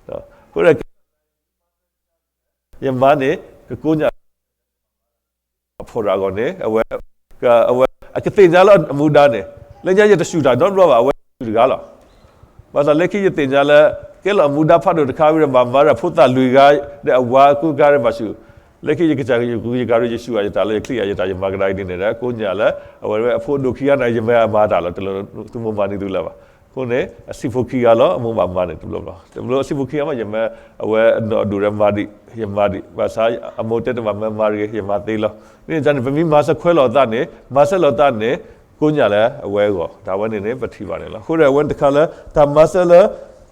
အဃိဒီး ယမၤန့ၣ် ကကိးညၣ် အဖီၣ်တၢ်အဂီၢ်န့ၣ် အဝဲ အဝဲ အကသ့ၣ်ညါလၢအမူဒါန့ၣ် လၢညါယတဆူၣ်တၢ်နီတဘျီဘၣ်, အဝဲဆူၣ်တဂၤလီၤ. ဘၣ်ဆၣ်လၢခံယသ့ၣ်ညါလၢ ကဲလီၤအမူဒါဖးဒိၣ်တခါဝံၤဒီး ဘၣ်မၤဒီးဖိသၣ်လွံၢ်ဂၤ ဒီးအဝၤကိးဂၤဒီးဘၣ်ဆူၣ်, လၢခံယကစၢ်ယကရူၢ်ယစူၣ်အယတၢ်လၢယချံးအယတၢ်ယမၤကဒါအံၤဒ်န့ၣ်ဒီး ကိးညၣ်လၢ အဝဲအဖိအဒိၣ်ခံဂၤန့ၣ် ယမၤမၤတၢ်လီၤ, တလၢသုမိၢ်မၤန့ၢ်သုလၢၤဘၣ်. အဃိန့ၣ် အဆံးဖိခံဂၤလီၤ, အမိၢ်ဘၣ်မၤန့ၣ်တဘျီဘျီ, တဘျီအဆံးဖိခံဂၤမး ယမၤ အဝဲအနီၢ်အဒိၣ်ဒီးမၤဒံး, ယမၤဒံး, ဘၣ်ဆၣ်အမိၢ်တဲတဘၣ်မၤမၤတဂ့ၤ, ယမၤသ့လီၤ. ဒ်န့ၣ်န့ၣ် ပမ့ၢ်မၤစၢၤခွဲးလိာ်သးန့ၣ် မၤစၢၤလိာ်သးန့ၣ် ကိးညၣ်လၢအဝဲအဂီၢ်, တၢ်ဝဲန့ၣ်န့ၣ် ပထံၣ်ဘၣ်န့ၣ်လီၤ. အဃိဒီးအဝဲတခါလၢ တၢ်မၤစၢၤလၢ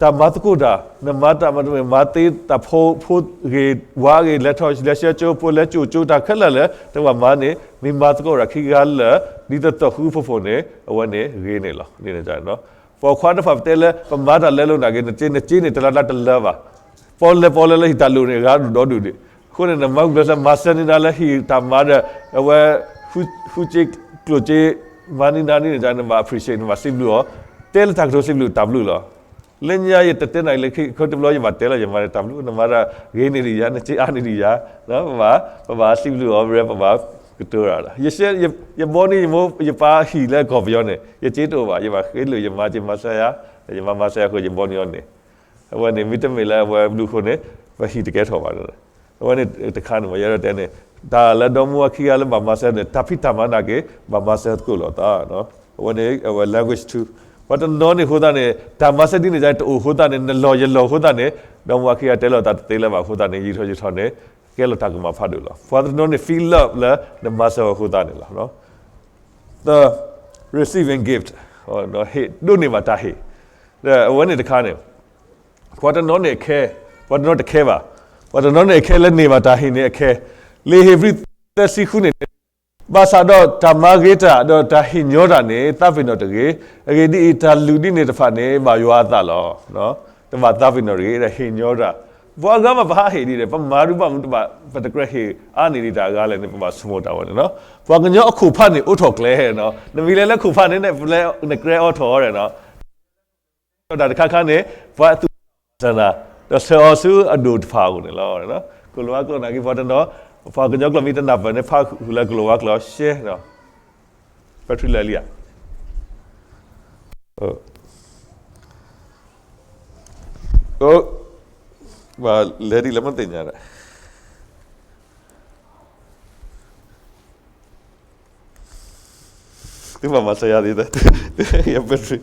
တၢ်မၤသကိးတၢ်, နမၤတၢ်မၤတမ့ၢ် မၤသ့တၢ်ဖိ ဖိဂ့ၤဝၤဂ့ၤ လဲၤထီၣ်လဲၤဆှၢကၠိဖိ လဲၤကၠိကၠိတၢ်ခဲလၢာ်လၢ တဝဲမၤန့ၣ် မ့ၢ်မၤသကိးတၢ်ခံဂၤလၢာ် ဒ်သိးသိးဃူဖိးဖိးန့ၣ် အဝဲန့ၣ်ဂ့ၤန့ၣ်လီၤ. ပိာ်ခွါတဖၣ်ပတဲလၢ ပမၤတၢ်လဲလိာ်နာ်က့ နစ့ နစ့န့ၣ် တလၢတၢ်တလၢဘၣ်. ပီလဲၤပီလဲၤလၢဟံၣ်တၢ်လိၣ်န့ၣ် ဂၤဒိၣ်ဒီဒူၣ်ဒံး. အဃိန့ၣ် နမၤဂုာ်ကျဲးစၢးမၤစၢၤန့ၢ်နၤလၢဟံၣ်တၢ်မၤဒီး အဝဲ ဃုစ့ကျိၣ်စ့ မၤန့ၢ်နၤန့ၣ် နဘၣ် appreciate နဘၣ်စံးဘျုးအီၤ. တဲလၢတၢ်ကတိၤစံးဘျုးတၢ်ဘျုးလီၤ. လၢညါယတတဲနၤလၢခံ ခီတဘျီယဘၣ်တဲလီၤ ယမၤန့ၣ်တၢ်ဘျုး နမၤတၢ်ဂ့ၤန့ၢ်ဒံးယၤ နစ့အါန့ၢ်ဒံးယၤ ပဘၣ် ပဘၣ်စံးဘျုးအီၤ ပဘၣ်ကတိၤတၢ်လီၤ. ယ ယဘီန့ၢ်ယမိၢ်ယပၢ်ဟံၣ်လၢကီၢ်ပယီၤန့ၣ် ယစ့တအိၣ်ဘၣ် ယဘၣ်ဃ့လိာ် ယမၤစ့မၤစၢၤယၤ ယမၤမၤစၢၤယၤအဃိ ယဘီန့ၢ်အီၤန့ၣ် အဝဲန့ၣ် မ့တမ့ၢ်လၢအဝဲဘျုးအဃိန့ၣ် ပဟံၣ်တကဲထီၣ်ဘၣ်. အဝဲန့ၣ်တခါန့ၣ် ယအဲၣ်ဒိးတဲန့ၣ် တၢ်လၢဒီမါဝၤခံဂၤလၢဘၣ်မၤစၢၤန့ၣ် တၢ်ဖံးတၢ်မၤနာ်က့ ဘၣ်မၤစၢၤသကိးလိာ်သး အဝဲန့ၣ် အဝဲ language two ပှၤတနီၤန့ၣ်အဃိသတးန့ၣ် တၢ်မၤစၢၤဒ်န့ၣ် တအိၣ်အဃိသတးန့ၣ် နလီၢ်ယလီၢ်အဃိသတးန့ၣ် ဒီမါဝၤခံဂၤတဲလိာ်သးတသ့လၢၤဘၣ်အဃိသတးန့ၣ် ယံာ်ထီၣ်ယံာ်ထီၣ်န့ၣ် ကဲလီၤတၢ်ကမၣ်ဖးဒိၣ်လီၤ. ပှၤတနီၤန့ၣ် feel love လၢနမၤစၢၤအဃိသတးန့ၣ်လီၤ. သၢ receiving gift ဟ့ၣ် ဒိးန့ၢ်ဘၣ်တၢ်ဟ့ၣ် အဝဲန့ၣ်တခါန့ၣ် ပှၤတနီၤန့ၣ်အခဲ ပှၤတနီၤတခဲဘၣ်. ပှၤတနီၤန့ၣ်အခဲလၢန့ၢ်ဘၣ်တၢ်ဟ့ၣ်န့ၣ်အခဲ လံာ်ဧ့ၤဘြံၤသၢဆံဃုန့ၣ် ဘၣ်ဆၣ်ဒီးတၢ်မၤဂ့ၤတၢ် ဒီးတၢ်ဟ့ၣ်ညီတၢ်န့ၣ် သးပ့ၤနီၣ်တဂ့ၤ. အဂ့ၢ်ဒ်အံၤ, တၢ်လုၢ်ဒ်န့ၣ်တဖၣ်န့ၣ် ဘၣ်ယွၤအသးလီၤ. တဘၣ်သးပ့ၤနီၣ်တဂ့ၤ ဒီးဟ့ၣ်ညီတၢ်. ပှၤအဂၤမး ပဟးဟ့ၣ်ဒ်န့ၣ် ပမၤဒုးဘၣ်မူတဘၣ် ပတကြၢးဟ့ၣ်အါန့ၢ်ဒံးတၢ်အဂၤလဲၣ်န့ၣ် ပဘၣ်ဆိကမိၣ်တၢ်ဝဲန့ၣ်လီၤ. ပှၤကညီအခိၣ်ဖးန့ၣ် အိးထီၣ်ကျဲနီၤ. နမ့ၢ်လဲၤလၢခိၣ်ဖးန့ၣ် နကြၢးအိးထီၣ်အီၤနီၤ ဒီးတၢ်တခါခါန့ၣ် ပှၤသူၣ်စၢ်နၤ ဒီးဆှၢအီၤဆူအဒိၣ်တဖၣ်အအိၣ်န့ၣ်လီၤ. ကီၢ်လၤဝါကျိာ်နာ်က့ ပှၤတနီၤ ပှၤကညီကျိာ်မ့ၢ်တနၢ်ပၢၢ်န့ၣ် ဖးဃုာ်လၢကီၢ်လၤဝါကျိာ် ရှဲနီၤ ပထံလၢာ်လံဧါ ဘၣ်လဲၤဒ်လဲၣ်မ့ၢ်သ့ၣ်ညါဒီး သုဘၣ်မၤစၢၤယၤဒ်လဲၣ် ယ battery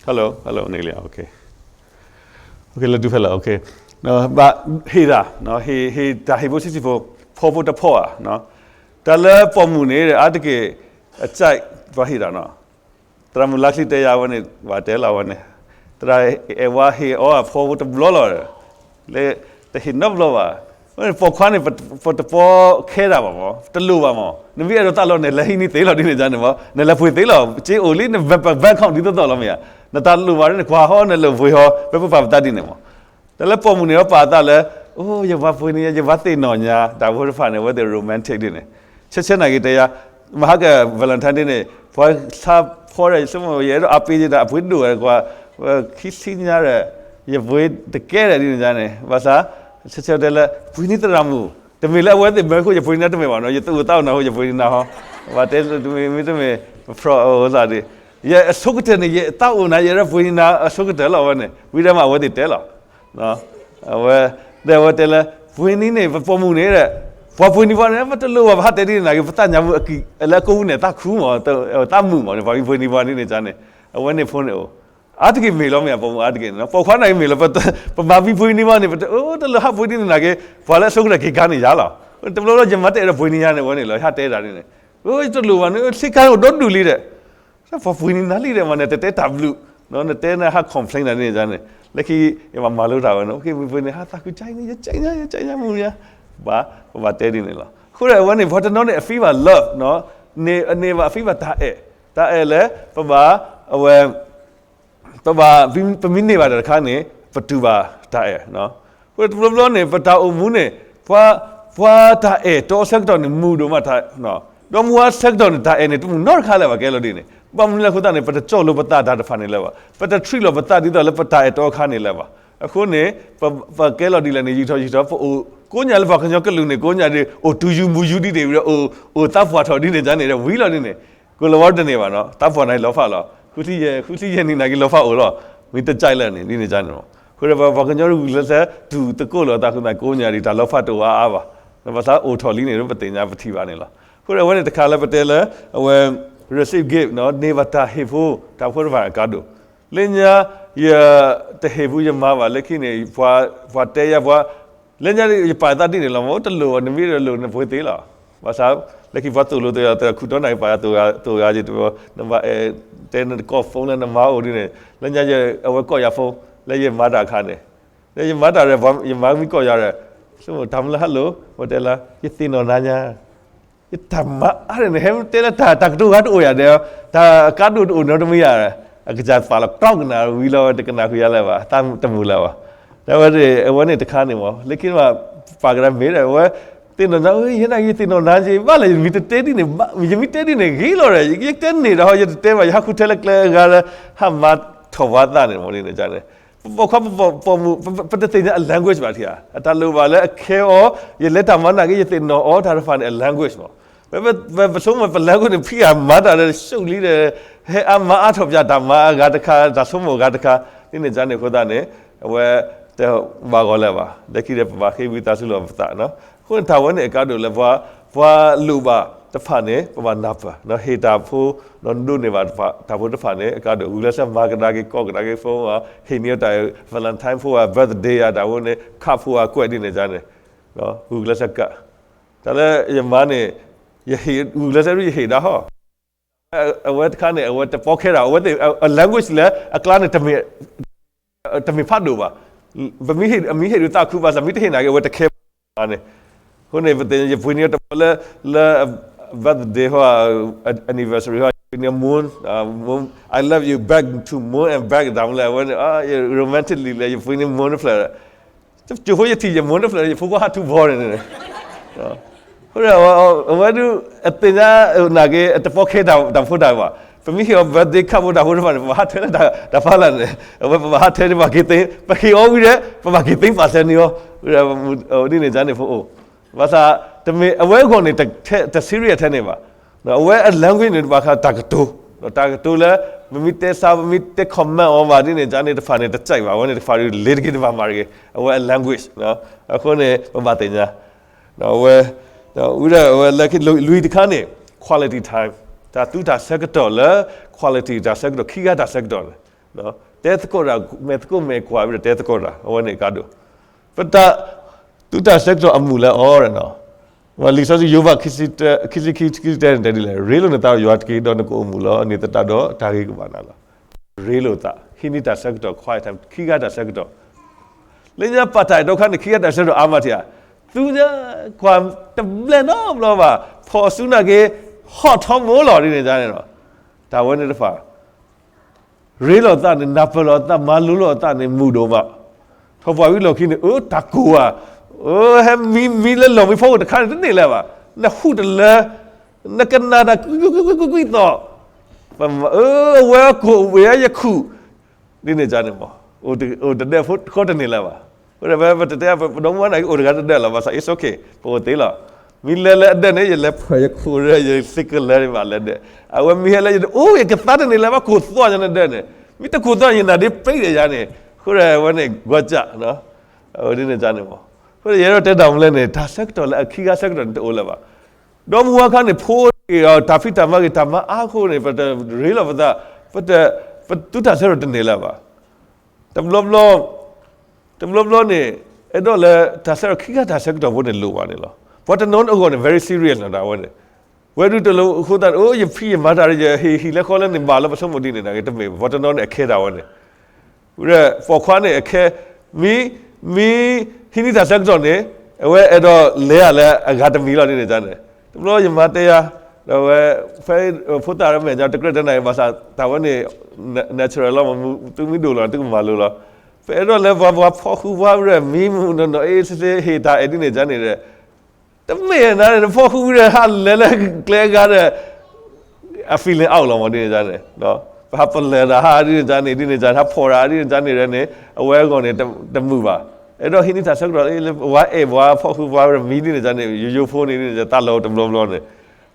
hello hello န့ၣ်လံ okay okay လၢဒုးဖဲလၢ okay ဘၣ်ဟ့ၣ်တၢ် ဟ့ၣ်တၢ်ဟ့ၣ်ဖိဆံးဆံးဖိ ဖီဖိတဖီဧါ တၢ်လၢပိာ်မုၣ်န့ၣ် အါတက့ၢ် အစၢ်ပှၤဟ့ၣ်တၢ်နီၤ သရၣ်မုၣ်လါချံတဲယၤဝဲန့ၣ် ဘၣ်တဲလီၤဝဲန့ၣ် သရၣ်အဲၣ်ဝါဟ့ၣ်အီၤအဖီဖိတဘျီလီၤ လၢ တဟ့ၣ်နီတဘျီဘၣ် ပိာ်ခွါန့ၣ် ပတပီခဲတၢ်ဘၣ်မး တလိၣ်ဘၣ်မး နမ့ၢ်အဲၣ်ဒိးသးလီၤ နလဲၤဟံးန့ၢ်သ့လီၤဒ်န့ၣ်န့ၣ်မး နလဲၤပှ့ၤသ့လီၤ စ့အိၣ်လံ န bank account ဒ်သိးသိးလီၤမ့ၢ်ဧါ နတၢ်လိၣ်ဘၣ်န့ၣ် ကွၢ်ဟီ နလဲၤပှ့ၤဟီ ပပာ်ပသးဒ်န့ၣ်မး တၢ်လၢပိာ်မုၣ်န့ၣ် ပာ်သးလၢ အိ ယဝၤပှ့ၤန့ၢ်ယၤ ယဝၤသ့ၣ်နီၣ်ညါ တၢ်ဖိတဖၣ်န့ၣ် အဝဲသ့ၣ် romantic ဒ်န့ၣ် ဆၢဆၢနာ်က့တဲယၤ မဟါက Valentine ဒ်န့ၣ် ပှၤဆါဖီဒီး ယဆိကမိၣ် ယအဲၣ်ဒိးအါပ့ၤယတၢ်အပှ့ၤဒိၣ်ဝဲ ကွၢ် ခံဆံညါဒီး ယပှ့ၤတကဲဒီးဒ်န့ၣ်ညါန့ၣ် ဘၣ်ဆၣ် ဆၢဆၢတဲလၢ ပှ့ၤန့ၢ်သရၣ်မုၣ် တမ့ၢ်လၢအဝဲသ့ၣ်မၢဃိ ယပှ့ၤနၤတမ့ၢ်ဘၣ်နီၤ, ယသူၣ်အိၣ်သးအိၣ်နၤဃိ ယပှ့ၤနၤဟီ, ဘၣ်တဲမ့မ့ၢ်တမ့ၢ် ပဖျီၣ်အသးဒ်, ယအဆိကတၢၢ်န့ၣ် ယသးအိၣ်နၤ ယရဲပှ့ၤနၤအဆိကတၢၢ်လီၤ အဝဲန့ၣ် ဝံၤဒီးမးအဝဲသ့ၣ်တဲလီၤ, အဝဲ, ဒီးအဝဲတဲလၢ ပှ့ၤနံၤန့ၣ် ပပိာ်မုၣ်န့ၣ်ဒီး, ပှၤပှ့ၤနံၤပှၤန့ၣ် ပတလိၣ်ဘၣ် ပဟးတဲဒ်န့ၣ်နာ်က့ ပသးညါမူအကံၢ် လၢအကိးပူၤန့ၣ် သးခုမး, သးမုာ်မးန့ၣ် ပှၤမံပှ့ၤနံၤပှၤဒ်န့ၣ်န့ၣ်, အဝဲန့ၣ်ဖိန့ၣ်အိၣ်, အါတက့ၢ်မ့ၢ်လီၤမ့ၢ် ပိာ်မုၣ်အါတက့ၢ်န့ၣ် ပိာ်ခွါန့ၣ်မ့ၢ်လီၤ, ပမၤမံပှ့ၤနံၤပှၤန့ၣ် ပတလိၣ်ဟးပှ့ၤဒ်န့ၣ်နာ်က့, ပှၤလၢအဆိကတၢၢ်က့ၤကါန့ၣ်ယၤလီၤ, တဘျီဘျီယမၤတအဲၣ်ဒိးပှ့ၤနံၤယၤန့ၣ် အဝဲန့ၣ်လီၤ ယဟးတဲဒၣ်န့ၣ်, တလိၣ်ဘၣ်န့ၣ် ဆ့ကၤအိၣ်ဒီဒူၣ်လံဒီး ပှၤပှ့ၤနံၤနၤလံဒီးမးန့ၣ် တတဲတၢ်ဘျုး, နတဲနဟး complain ဒ်န့ၣ်န့ၣ်, လၢခံ ယမၤမၤလိတၢ်ဝဲန့ၣ် ပှ့ၤနံၤပှၤန့ၣ် ဟးသးခုကါန့ၣ် ယကါညါ ယကါညါမူညါ, ဘၣ်, ပဘၣ်တဲဒ်န့ၣ်လီၤ, အဃိဒီးအဝဲန့ၣ် ပှၤတနီၤန့ၣ် အ feel ဘၣ် love န့ၣ်, အန့ၢ်ဘၣ်အ feel ဘၣ်တၢ်အဲၣ်, တၢ်အဲၣ်လၢ ပဘၣ်, အဝဲ ပဘၣ်, ပမ့ၢ်န့ၢ်ဘၣ်တၢ်တခါန့ၣ် ပတူၢ်ဘၣ်တၢ်အဲၣ်, အဃိတဘျီဘျီန့ၣ် ပတၢ်အိၣ်မူန့ၣ်, ပှၤတၢ်အဲၣ်တီဆၢကတီၢ်န့ၣ် မုာ်ဒိၣ်မးတၢ်, ဒီမါဝၤဆၢကတီၢ်န့ၣ် တၢ်အဲၣ်န့ၣ် တမုာ်နီတခါလၢၤဘၣ် ကဲလီၤဒ်န့ၣ်, ဘၣ်မနုၤလဲၣ်အဃိသတးန့ၣ် ပတကၠီၣ်လိပသးတၢ်တဖၣ်န့ၣ်လၢၤဘၣ်, ပတtreatလိာ်ပသးဒ်သိးလၢပတၢ်အဲၣ်တီအခါန့ၣ်လၢၤဘၣ်, အဃိန့ၣ် ပကဲလီၤဒ်လဲၣ်န့ၣ် ယံာ်ထီၣ်ယံာ်ထီၣ် ပအိၣ်ကိးညါလၢပှၤကညီကလုာ်န့ၣ် ကိးညါဒီး အိၣ်တူၢ်ယူၤမုာ်ယူၤဒ်န့ၣ်ဒီး အိၣ်သးပှၢ်ထီၣ်ဒ်န့ၣ်န့ၣ် ဝံၤလီၤဒ်န့ၣ်, ကိၤလၤဝါတန့ၢ်ဘၣ်နီၤ သးပှၢ်န့ၣ်လီၤဖးလီၤ, ဃုထံၣ်ယဲၢ်နံၣ်နာ်က့လီၤဖးအိၣ်လီၤ, မ့ၢ်တကဲလၢာ်န့ၣ် ဒ်န့ၣ်န့ၣ်, အဃိဒီးပှၤကညီဂုာ်ကျဲးစၢး တူၢ်သကိးလိာ်အသးဃုာ်သးကိးညါဒ် တၢ်လီၤဖးတအိၣ်အါအါဘၣ်, ဘၣ်ဆၣ်အိၣ်ထီၣ်လံန့ၣ် ပသ့ၣ်ညါပထံၣ်ဘၣ်န့ၣ်လီၤ, အဃိဒီးအဝဲန့ၣ်တခါလၢပတဲလၢ အဝဲ receive gift န့ၢ်ဘၣ်တၢ်ဟ့ၣ်ဖိ တၢ်ဖိတဖၣ်အကါဒိၣ်, လၢညါ ယတဟ့ၣ်ဖိယမါဘၣ် လၢခံန့ၣ် ပှၤတဲယၤပှၤ, လၢညါယပာ်သးဒ်န့ၣ်လီၤ မ့ၢ်တလိၣ်ဘၣ် နမ့ၢ်တလိၣ်နပှ့ၤသ့လီၤ, ဘၣ်ဆၣ် လၢခံပှၤသိၣ်လိသ့ တခူၣ်တီနၤက့ၤပာ်ယၤသိၣ်ဂၤက့ၤတဘျီ, နဘၣ်တဲနတကိး phone လၢနမါအိၣ်ဒ်န့ၣ်, လၢညါအဝဲကိးယၤ phone လၢယမၤတၢ်အခါန့ၣ်, လၢယမၤတၢ်ဒီး ယမါမ့ၢ်ကိးယၤဒီး, တၢ်မနုၤ hello ဝဲတဲလၢ ယသ့ၣ်နီၣ်နၤညါ ယတၢ်မၤအါန့ၣ် ဟဲတဲလၢတၢ်ကတိၤဂၤတအိၣ်ယၤဒီး, တၢ်ကါဒိၣ်တအိၣ်နီတမံၤယၤ, အကစၢ်ပာ်လီၤကီကနၣ်ဝံၤလီၤ တကနၣ်ဃုာ်ယၤလၢၤဘၣ် သးတမုာ်လၢၤဘၣ်, တၢ်ဝဲန့ၣ် အဝဲန့ၣ်တခါန့ၣ်မး လၢခံမး ပာ်ကဒၣ်မ့ၢ်ဒီး အဝဲ သ့ၣ်နီၣ်နၤ ယဲနာ်က့ယသ့ၣ်နီၣ်နၤက့ၤ ဘၣ်လဲၣ် ယမ့ၢ်တတဲဒ်န့ၣ် ယမ့ၢ်တဲဒ်န့ၣ် ဂ့ၤလီၤဒီး ယတဲန့ၣ်ဒီး ယတတဲဘၣ် ယဟးဃုထၢလၢကျဲအဂၤလၢ ဟးမၤထီၣ်ပှၤသးန့ၣ်မးန့ၣ်န့ၣ် ပိာ်ခွါပိာ်မုၣ် ပတသ့ၣ်ညါအ language ဘၣ်ထံၣ်ဧါ အတၢ်လိၣ်ဘၣ်လၢအခဲအီၤ ယလဲၤတၢ်မၤနာ်က့ ယသ့ၣ်နီၣ်အီၤတၢ်တဖၣ်န့ၣ် အ language မး, ပဆိကမိၣ်ပ language န့ၣ် ဖံးအမၤတၢ်လၢ ရှုံးလံဒီး ဟဲအါမၤအါထီၣ်ပၠးတၢ်မၤအဂၤတခါ တၢ်ဆိကမိၣ်အဂၤတခါ ဒ်န့ၣ်န့ၣ်အဃိသတးန့ၣ် အဝဲ တဘၣ်ဂီၤလၢၤဘၣ် လၢခံဒီးပဘၣ်ဃ့ဝံသးစူၤလိာ်ပသး အဃိန့ၣ်တၢ်ဝဲန့ၣ်အကါဒိၣ်လၢပှၤ ပှၤလိၣ်ဘၣ်တဖၣ်န့ၣ် ပဘၣ်နၢ်ပၢၢ် ဟ့ၣ်တၢ်ဖိ ဒိးန့ၢ်ဘၣ်တၢ်ဖိတဖၣ်န့ၣ် အကါဒိၣ် ဂုာ်ကျဲးစၢးမၤကဒါက့ၤ ကိးကဒါက့ၤ phone ဟ့ၣ်န့ၢ်တၢ် Valentine ဖိဧါ birthday ဧါ တၢ်ဝဲန့ၣ် card ဖိဧါ ကွဲးဒ်န့ၣ်န့ၣ် ဂုာ်ကျဲးစၢးကး တၢ်လၢယမါန့ၣ် ယဟ့ၣ် ဂုာ်ကျဲးစၢးဒ်ယဟ့ၣ်ဒၣ်ဟီ အဝဲတခါန့ၣ် အဝဲတပီခဲတၢ် အဝဲသ့ၣ် အ language လၢအကျါန့ၣ် တမ့ၢ်ဖးဒိၣ်ဘၣ် ပမ့ၢ်ဟ့ၣ် အမ့ၢ်ဟ့ၣ်ဒုးသးခုဘၣ်ဆၣ် မ့ၢ်တဟ့ၣ်နာ်က့ အဝဲတခဲဘၣ်န့ၣ် အဃိန့ၣ် ပသ့ၣ်ညါ ယပှ့ၤန့ၢ်တဘျီလၢ လၢ birthday ဟီ anniversary ဟီ ယပှ့ၤန့ၢ် moon, moon, I love you back to moon and back တၢ်မနုၤလဲၣ် အဝဲန့ၣ် romantic လံလဲၣ် ယပှ့ၤန့ၢ် moon တဖျၢၣ် ကၠိဖိယထံၣ်ယ moon တဖျၢၣ် ယဖိခွါဟးထူဘီန့ၣ် အဃိဒီး အဝဲဒုး အသ့ၣ်ညါနာ်က့ အတပီခဲတၢ်ဖိတၢ်ဘၣ် ပမ့ၢ်ဟ့ၣ်အီၤ birthday card ဖိတၢ်ဖိတဖၣ်န့ၣ် ပဘၣ်ဟးထၢလၢတၢ်ဖးလၢ်န့ၣ် အဝဲပဘၣ်ဟးထၢန့ၣ် ပဘၣ်က့ၤသ့ ပဟ့ၣ်အီၤဝံၤဒီး ပဘၣ်က့ၤသ့ပာ်စၢၤန့ၢ်အီၤ ဒ်န့ၣ်န့ၣ်ဖိအိၣ် ဘၣ်ဆၣ် တမ့ၢ်အဝဲအဂီၢ်န့ၣ် တ serious ထဲန့ၣ်ဘၣ် အဝဲအ language န့ၣ် ဘၣ်ဃးတၢ်ကတိၤ တၢ်ကတိၤလၢ ပမ့ၢ်တဲစါ ပမ့ၢ်တဲ comment အီၤဘၣ်ဒ်န့ၣ်န့ၣ်တဖၣ်န့ၣ် တကြိုက်ဘၣ် အဝဲန့ၣ်တဖၣ်ဒုး လ့ၤတက့ၤတဘၣ်မၤတဂ့ၤ အဝဲအ language အဃိန့ၣ် ပဘၣ်သ့ၣ်ညါ အဝဲ ဝံၤဒီးအဝဲလၢခံလွံၢ်တခါန့ၣ် quality time တၢ်သူတၢ်ဆၢကတီၢ်လၢ quality တၢ်ဆၢကတီၢ် ခံဂၤတၢ်ဆၢကတီၢ်န့ၣ် တဲသကိးတၢ် မဲာ်သကိးမဲာ်ကွၢ်ဝံၤဒီးတဲသကိးတၢ် အဝဲန့ၣ်အကါဒိၣ် ပတၢ်သူတၢ်ဆၢကတီၢ်အမုာ်လၢအီၤ လံာ်စီဆှံယိၤဘး ခံဆံခံ ခံဆံခံ တၢ်န့ၣ်တဲဒ်လဲၣ် ရ့လိာ်နသးဒီးယွၤတက့ၢ် ဒီးနကအိၣ်မုာ်လီၤ န့ၢ်သတးဒီးတၢ်ဂ့ၤကဘၣ်နၤလီၤ ရ့လိာ်သး ဟံးန့ၢ်တၢ်ဆၢကတီၢ် quiet time ခံဂၤတၢ်ဆၢကတီၢ် လၢညါပာ်တၢ်အဲၣ်တီခါန့ၣ် ခံဂၤတၢ်ဆၢကတီၢ်အါမးထံဧါ သူညါ ကွၢ်တဘျဲၣ်နီတဘျီဘၣ် ဖီၣ်အစုနာ်က့ ဟီၣ်ထီၣ်မိၢ်လီၤဒ်န့ၣ်န့ၣ် တၢ်ဝဲန့ၣ်တဖၣ် ရ့လိာ်သးန့ၣ် နၢ်ပၢၢ်လိာ်သး မၤလိလိာ်အသးန့ၣ် မုာ်ဒိၣ်မး ထီၣ်ပှၢ်ဝံၤလီၢ်ခံန့ၣ် အၢ တၢ်ကိၢ်ဧါ အၢ ဟဲမံမံလၢလီၢ်မံဖီခိၣ်တခါန့ၣ် တန့ၢ်လၢၤဘၣ် နဟူးတလၢ နကနၣ်တၢ်ကွံကွံကွံကွံကွံသီၣ် အၢ အဝဲကိၢ်ဝဲယခူၣ် ဒ်န့ၣ်န့ၣ်မး အိၣ်တဒဲးဖိတခီတန့ၢ်လၢၤဘၣ် အဃိဒီးပတတဲ ပဒီမါဝၤန့ၣ်ကအိၣ်တဂၤတဒၢးလီၤ, ဘၣ်ဆၣ် it's okay, ပအိၣ်သ့လီၤ. မ့ၢ်လဲၤလၢအဒၢးန့ၣ် ယလဲၤဖီၣ်ယခိၣ်ရဲ ယသ့ကလၢာ်န့ၣ်ဘၣ်လဲၤဒၢး, အဝဲမ့ၢ်ဟဲလၢယအိၣ် ယကသါတန့ၢ်လၢၤဘၣ် ခိၣ်သွၣ်ယၤန့ၣ်ဒၢးန့ၣ်, မ့ၢ်တခိၣ်သွၣ်ယနၢ်ဒ့ပ့ၤဒီးယၤန့ၣ်, အဃိဒီးအဝဲန့ၣ် ကွၢ်ကၢ် အဝဲဒ်န့ၣ်န့ၣ်မး, အဃိဒီးယအဲၣ်ဒိးတဲတၢ်မနုၤလဲၣ်န့ၣ် တၢ်ဆၢကတီၢ်လၢအခံဂၤဆၢကတီၢ်န့ၣ်တအိၣ်လၢၤဘၣ်. ဒီမါဝၤခါန့ၣ် ဖိဂ့ၤ တၢ်ဖံးတၢ်မၤဂ့ၤ တၢ်မၤအါအဃိန့ၣ် ပတရ့လိာ်ပသး, ပတ, ပသုတၢ်ဆၢကတီၢ်တန့ၢ်လၢၤဘၣ်. တဘျီဘျီ, တဘျီဘျီန့ၣ် အဲၣ်ဒိးလၢတၢ်ဆၢကတီၢ် ခံဂၤတၢ်ဆၢကတီၢ်ဖိန့ၣ်လိၣ်ဘၣ်န့ၣ်လီၤ. ပှၤတနီၤန့ၣ်အဂီၢ်န့ၣ် very serious လီၤဒၣ်ဝဲန့ၣ်, ဝဲဒၣ်တလိၣ်အဃိသတးန့ၣ် အိၣ် ယဖံးယမၤတၢ်ဒီး ယဟ့ၣ်ဟံၣ်လၢဃီလၢန့ၣ် ဘၣ်လၢပဆိကမိၣ်ဒ်န့ၣ် နာ်က့တမ့ၢ်, ပှၤတနီၤန့ၣ် အခဲဒၣ်ဝဲန့ၣ် ဝဲဒၣ်ပိာ်ခွါန့ၣ်အခဲ, မ့ၢ်, မ့ၢ်ဟံးန့ၢ်တၢ်ဆၢကတီၢ်န့ၣ် အဝဲအဲၣ်ဒိးလဲၤအါလၢအဂၤတမံၤလီၤဒ်န့ၣ်န့ၣ်, တဘျီယမၤတဲယၤ, ဒီးဝဲ, ဖဲ, ဖိသၣ်ဒီးမဲာ်ညါတကြၢးတဲနၤဘၣ်ဆၣ် တၢ်ဝဲန့ၣ် natural လီၤ, သုမ့ၢ်ဒိၣ်လီၤ သုကမၤလိလီၤ. ပအဲၣ်ဒိးလၢပှၤဖီၣ်ဃုာ်ပှၤဝဲဒီး မံမုာ်နီၢ်နီၢ် အ့ စ့စ့ ဟ့ၣ်တၢ်အဲၣ်ဒ်န့ၣ်န့ၣ်, တမ့ၢ်နၤန့ၣ် နဖီၣ်ဃုာ်ဝဲဒီး ဟးလဲၤလၢကျဲအဂၤဒီး အ feeling out လီၤမးဒ်န့ၣ်န့ၣ်, ပဟးပလၢၢ်တၢ်ဟးဒ်န့ၣ်န့ၣ် ဒ်န့ၣ်န့ၣ် ဟးဖီၣ်တၢ်ဒ်န့ၣ်န့ၣ်န့ၣ် အဝဲအဂီၢ်န့ၣ် တမုာ်ဘၣ်. အဲၣ်ဒိးဟံးန့ၢ်တၢ်ဆၢကတီၢ်လၢ ပှၤအဲၣ်ပှၤဖီၣ်ဃုာ်ပှၤဝဲဒီး မံဒ်န့ၣ်န့ၣ် ယိယိဖိန့ၣ်ဒ်န့ၣ် သးလီၤတဘျီဘျီန့ၣ်,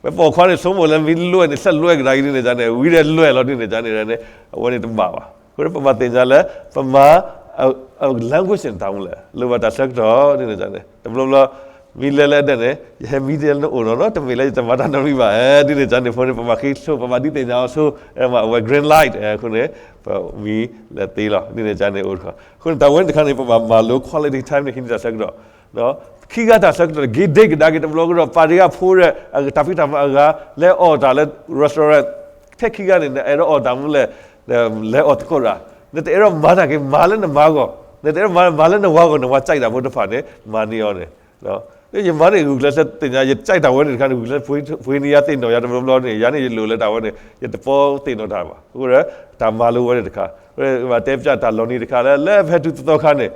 ပပိာ်ခွါန့ၣ် ဆိကမိၣ်လၢမ့ၢ်လွဲၢ်န့ၣ် သးလွဲၢ်ကဒါက့ၤဒ်န့ၣ်န့ၣ် ဝံၤဒီးလွဲၢ်လီၤဒ်န့ၣ်န့ၣ် အဝဲန့ၣ်တဘၣ်ဘၣ်. အဃိဒီးပဘၣ်သ့ၣ်ညါလၢ ပမၤ language န့ၣ်တၢ်မနုၤလဲၣ် လိၣ်ဘၣ်တၢ်ဆၢကတီၢ်ဒ်န့ၣ်န့ၣ် တဘျီဘျီ မ့ၢ်လဲၤလၢဒၢးန့ၣ် ယဟဲမံဒ်လၢနအိၣ်နီၢ်နီၢ် တမ့ၢ်လၢယတမၤတၢ်နီတမံၤဘၣ် ဒ်န့ၣ်န့ၣ်ဖိန့ၣ် ပဘၣ်ဃ့ဆိ ပဘၣ်ဒုးသ့ၣ်ညါအီၤဆိ အဝဲ green light အဃိန့ၣ် ပမံလဲၤသ့လီၤ ဒ်န့ၣ်န့ၣ်အိၣ်တခါ. အဃိန့ၣ် တၢ်ဝဲန့ၣ်တခါန့ၣ် ပဘၣ်မၤလိ quality time န့ၣ် ဟံးန့ၢ်တၢ်ဆၢကတီၢ် ခံဂၤတၢ်ဆၢကတီၢ် က့ၤ date ကဒါက့ၤတဘျီကဒီး ပာ်တ့ၢ်ဂၤဖိဒီး တၢ်ဖံးတၢ်မၤအဂၤ လဲၤအီၣ်တၢ်လၢ restaurant ထဲခံဂၤန့ၣ် နအဲၣ်ဒိးအီၣ်တၢ်မနုၤလဲၣ် လဲၤအီၣ်သကိးတၢ်, နတအဲၣ်ဒိးမၤတၢ်က့ၤ မၤလၢနမၤဂီၢ်, နတအဲၣ်ဒိးမၤ မၤလၢနဝၤဂီၢ် နဝၤကၠဲးတၢ်ဖိတဖၣ်န့ၣ် မၤန့ၢ်အီၤန့ၣ် ယမၤန့ၣ် ဂုာ်ကျဲးစၢးသ့ၣ်ညါ ယကၠဲးတၢ်ဝဲန့ၣ်တခါန့ၣ် ဂုာ်ကျဲး ပှ့ၤန့ၢ်ယၤသ့ၣ်နီၣ်ယၤတဘျီဘျီန့ၣ် ယၤန့ၣ်ယလိၣ်လၢတၢ်ဝဲန့ၣ် ယတပီသ့ၣ်နီၣ်တၢ်ဘၣ်. အဃိဒီး တၢ်မၤလိဝဲန့ၣ်တခါ ဘၣ်တဲပျၢ်တၢ်လီၤနံၤတခါလၢ လၢဖဲတုၤသသီခါန့ၣ်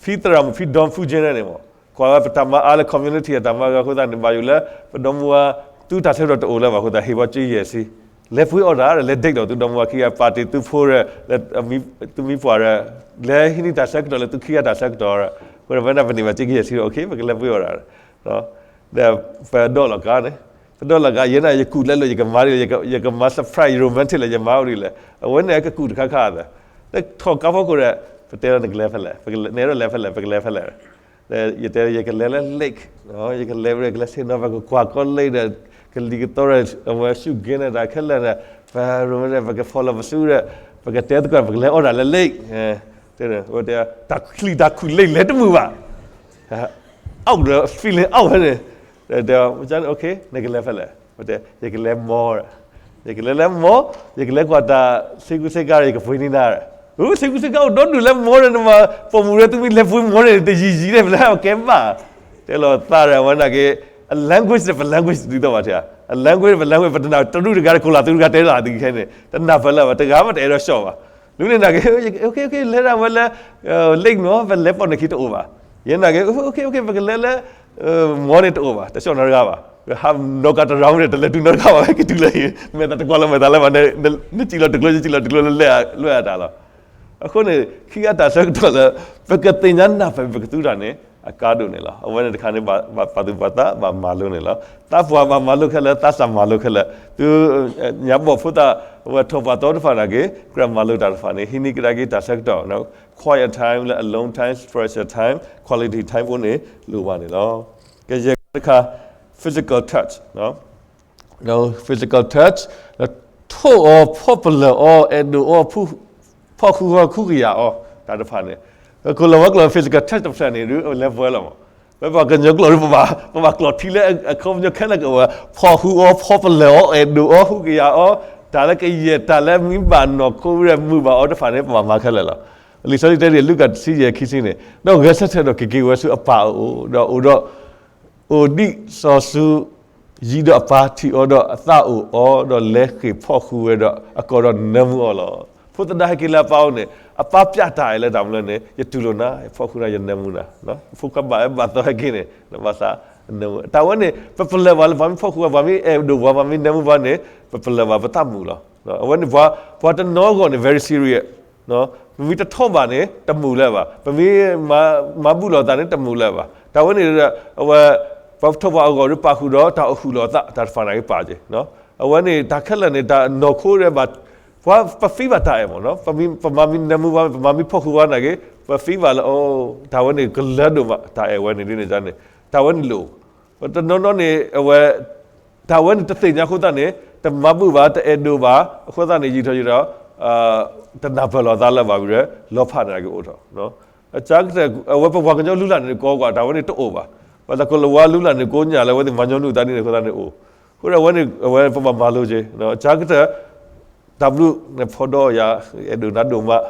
ဖံသရၣ်မုၣ် ဖံ Don Fujian န့ၣ်မး ကွၢ်ဝဲပတၢ်မၤအါလၢ community အတၢ်မၤအဂၤအဃိသတးန့ၣ် ဘၣ်ယိၣ်လၢ ပဒီမါဝၤ သုတၢ်ဆၢကတီၢ်တအိၣ်လၢၤဘၣ်အဃိသတး ဟ့ၣ်ဝဲကၠ့ယဲၢ်ဆံ လဲၤပှ့ၤအီၣ်တၢ်ဒီး လဲၤ date ဒီးသုဒီမါဝၤခံဂၤ ပာ်တ့ၢ်သုဖိဒီး သုမံပှၢ်ဒီး လဲၤဟံးန့ၢ်တၢ်ဆၢကတီၢ်လၢသုခံဂၤတၢ်ဆၢကတီၢ်ဒီး အဃိဒီးဝဲဒၣ်ပန့ၢ်ဘၣ်ကၠ့ကယဲၢ်ဆံဒီး okay ပကလဲၤပှ့ၤအီၣ်တၢ်ဒီး ပဒီလီၤကါန့ၣ် ပဒီလီၤကါ ယဲန့ၣ် ယကူးလဲလိာ် ယကမၤဒ်လဲၣ် ယကမၤ surprise romantic လဲၣ် ယမၤအိၣ်ဒ်လဲၣ် အဝဲန့ၣ်ကကူးတခါခါသၢ လၢထီၣ်ကါဖီခိၣ်ဒီး ပတဲလီၤနကလဲၤဖဲလဲၣ် နအဲၣ်ဒိးလဲၤဖဲလဲၣ် ပကလဲၤဖဲလဲၣ် ယတဲ ယကလဲၤလၢ lake ယကလဲၤဝဲ ကလဲၤဆ့ၣ်နီၤ ပကကွၢ်ကီ lake ဒီး ကလံၤကသီဒီး အဝဲ ရှုၣ်က့န့ၣ် တၢ်ခဲလၢာ်န့ၣ် ပ romantic ပက follow ပစုဒီး ပကတဲသကိး ပကလဲၤအီၣ်တၢ်လၢ lake တဲ တၢ်ချံၣ်တၢ်ခူၣ် lake လဲၤတမုာ်ဘၣ် out ဒီး feeling out ဝဲန့ၣ် တဲ okay နကလဲၤဖဲလဲၣ် တဲ ယကလဲၤ mall ဒီး ယကလဲၤလၢ mall ယကလဲၤကွၢ်တၢ် ဆ့ကူဆ့ကၤဒီး ယကပှ့ၤန့ၢ်နၤ ဟူ ဆ့ကူဆ့ကၤအိၣ်ဒီဒူၣ်လၢ mall ဒီး နမၤပိာ်မုၣ်ရဲ သုမ့ၢ်လဲၤပှ့ၤ mall န့ၣ် တယံာ်ယံာ်န့ၣ် ပလဲၤကဲဘၣ် တဲလီၤသးဒီး အဝဲနာ်က့ အ language ဒီး ပ language တဒ်သိးဘၣ်ထဲ အ language ပ language ပတနၢ် တရူးတဂၤဒီး ကိးလီၤသူတဂၤတဲလီၤသးခံခဲန့ၣ် တနၢ်ပၢၢ်လၢၤဘၣ် တဂၤမ့ၢ်တအဲၣ်ဒိး shock ဘၣ် နုၤန့ၣ်နာ်က့ okay okay လဲၤဒၣ်ဝဲလၢ lake နီၤ ပလဲၤပိာ်န့ၢ်ခံတအိၣ်ဘၣ် ယဲနာ်က့ okay okay ပကလဲၤလၢ mall န့ၣ်တအိၣ်ဘၣ် တ shock နီတဂၤဘၣ် ဟးနီၢ်ကါတရၢန့ၣ် တလဲၤတုၤနီတဂၤဘၣ် ကတုၤလၢ မဲာ်သၣ်တကွၢ်လီၤမဲာ်သၣ်လၢၤဘၣ် နစံၣ်လီၤတကျိၤ ယစံၣ်လီၤတကျိၤလၢ လဲၤအတၢ်လီၤ အဃိန့ၣ် ခံဂၤတၢ်ဆၢကတီၢ်လၢ ပကသ့ၣ်ညါနၢ်ပၢၢ် ပကသူတၢ်န့ၣ် အကါဒိၣ်န့ၣ်လီၤ. အဝဲန့ၣ်တခါန့ၣ် ဘၣ်ပာ်သူၣ်ပာ်သး ဘၣ်မၤလိန့ၣ်လီၤ. သးပှၢ်ဘၣ်မၤလိခဲလၢာ် သးစၢ်မၤလိခဲလၢာ် သု ညါဘီၣ်ဖိသၣ် ဝဲထိၣ်ပှၢ်သီတဖၣ်နာ်က့ ကြၢးမၤလိတၢ်တဖၣ်န့ၣ် ဟံးန့ၢ်ကဒါက့ၤတၢ်ဆၢကတီၢ် quiet time လၢ alone time, special time, quality time အိၣ်န့ၣ် လိၣ်ဘၣ်န့ၣ်လီၤ. ကယဲၢ်တခါ physical touch physical touch ထိၣ်အီၤဖီၣ်ပလၢၢ်အီၤ အဲၣ်ဒိးအီၤ ဖီၣ်ဃုာ်အီၤ ဃုကယၤအီၤ တၢ်တဖၣ်န့ၣ် ကလီၤဝဲကျိာ် physical touch တဖျၢၣ်န့ၣ် ဒုးလဲၤပှဲၤလီၤမး ပပှၤကညီကျိာ်ဒုး ပဘၣ်ကျိာ်ထံလၢအခီပညီခဲလၢာ်ကဝဲ ဖီၣ်ဃုာ်အီၤ ဖီၣ်ပလၢၢ်အီၤ အဲၣ်ဒိးအီၤ ဃုကယၤအီၤ တၢ်လၢကယဲၢ်တၢ်လၢမ့ၢ်ဘၣ်နီၢ်ခိဝဲ မုာ်ဘၣ်အီၤတဖၣ်န့ၣ် ပဘၣ်မၤခဲလၢာ်လီၤ. လံာ်စီဆှံတဲဒ် လူၤကၣ် တဆံယဲၢ်ခံဆံန့ၣ် ဒီးဂဲၤဆၢထၢၣ်ဒီးက့ၤက့ၤဝဲဆူအပၢ်အအိၣ် ဒီးအိၣ်ဒီး အိၣ်ဒံးစီၤစုၤ ယံၤဒီးအပၢ်ထံၣ်အီၤဒီးအသးအိၣ်အီၤ ဒီးလဲၤဃ့ၢ်ဖီၣ်ဃုာ်ဝဲဒီး အကိာ်ဒီးနၢမူအီၤလီၤ. ဖိသဒါဟဲက့ၤလၢအပၢ်အိၣ်န့ၣ် အပၢ်ပျၢ်တၢ်အံၤလၢတၢ်မနုၤလဲၣ်န့ၣ် ယတူၢ်လိာ်နၤ ဖီၣ်ဃုာ်နၤ ယနၢမူနၤ ဖိခွါဘၣ်အၢဘၣ်သီဟဲက့ၤန့ၣ် ဘၣ်ဆၣ် နၢမူ တၢ်ဝဲန့ၣ် ပပလၢၢ်ဘၣ်လၢပှၤမ့ၢ်ဖီၣ်ဃုာ်ဘၣ် ပှၤမ့ၢ်အဲၣ်ဒိးပှၤ ပှၤမ့ၢ်နၢမူပှၤန့ၣ် ပပလၢၢ်ဘၣ်ပသးမုာ်လီၤ. အဝဲန့ၣ် ပှၤတနီၤအဂီၢ်န့ၣ် very serious ပမ့ၢ်တထီၣ်ဘၣ်န့ၣ် တမုာ်လၢၤဘၣ်. ပမ့ၢ်မၤဘူၣ်လိာ်သးန့ၣ် တမုာ်လၢၤဘၣ်. တၢ်ဝဲန့ၣ် အဝဲ ပှၤထီၣ်ပှၤအဂီၢ်ဒီးပာ်ဃုာ်ဒီးတၢ်အိၣ်ဃုာ်လိာ်သး တၢ်တဖၣ်န့ၣ်က့ၤပာ်က့ၤ အဝဲန့ၣ် တၢ်ခဲလၢာ်န့ၣ် တၢ်နီၢ်ခိရဲၣ်ဘၣ်, ပှၤပ feel ဘၣ်တၢ်အဲၣ်မ့ၢ်နီၤ, ပမၤမံနၢမူဘၣ် ပမၤမံဖီၣ်ဃုာ်ဘၣ်နာ်က့ၤ ပ feel ဘၣ်လၢ အိ တၢ်ဝဲန့ၣ်ကလၢဒိၣ်မး တၢ်အဲၣ်ဝဲန့ၣ်ဒ်န့ၣ်န့ၣ် တၢ်ဝဲန့ၣ်လိၣ်, ပတနီၤနီၤန့ၣ် အဝဲ တၢ်ဝဲန့ၣ်တသ့ၣ်ညါအဃိသတးန့ၣ် တမၤဘူၣ်ဘၣ် တအဲၣ်ဒိးဘၣ် အဃိသတးန့ၣ် ယံာ်ထီၣ်ယံာ်ထီၣ် တနၢ်ပၢၢ်လိာ်သးလၢၤဘၣ်ဝံၤဒီး လီၤဖးန့ၣ်က့ၤအိၣ်ထီၣ် အကတၢၢ် အဝဲပပှၤကညီလုၢ်လၢ်န့ၣ် ကီကွၢ် တၢ်ဝဲန့ၣ်တအိၣ်ဘၣ်. ဘၣ်ဆၣ်ကိၣ်လၤဝါလုၢ်လၢ်န့ၣ် ကိးညၣ်လၢအဝဲသ့ၣ်မၤညီနုၢ်သးဒ်န့ၣ်အဃိသတးန့ၣ်အိၣ်, အဃိဒီးအဝဲန့ၣ် အဝဲပဘၣ်မၤလိက့ၤ အကတၢၢ် တၢ်ဘျုးနဖီဒီးယၤ အဲၣ်ဒိးနၤဒိၣ်မး,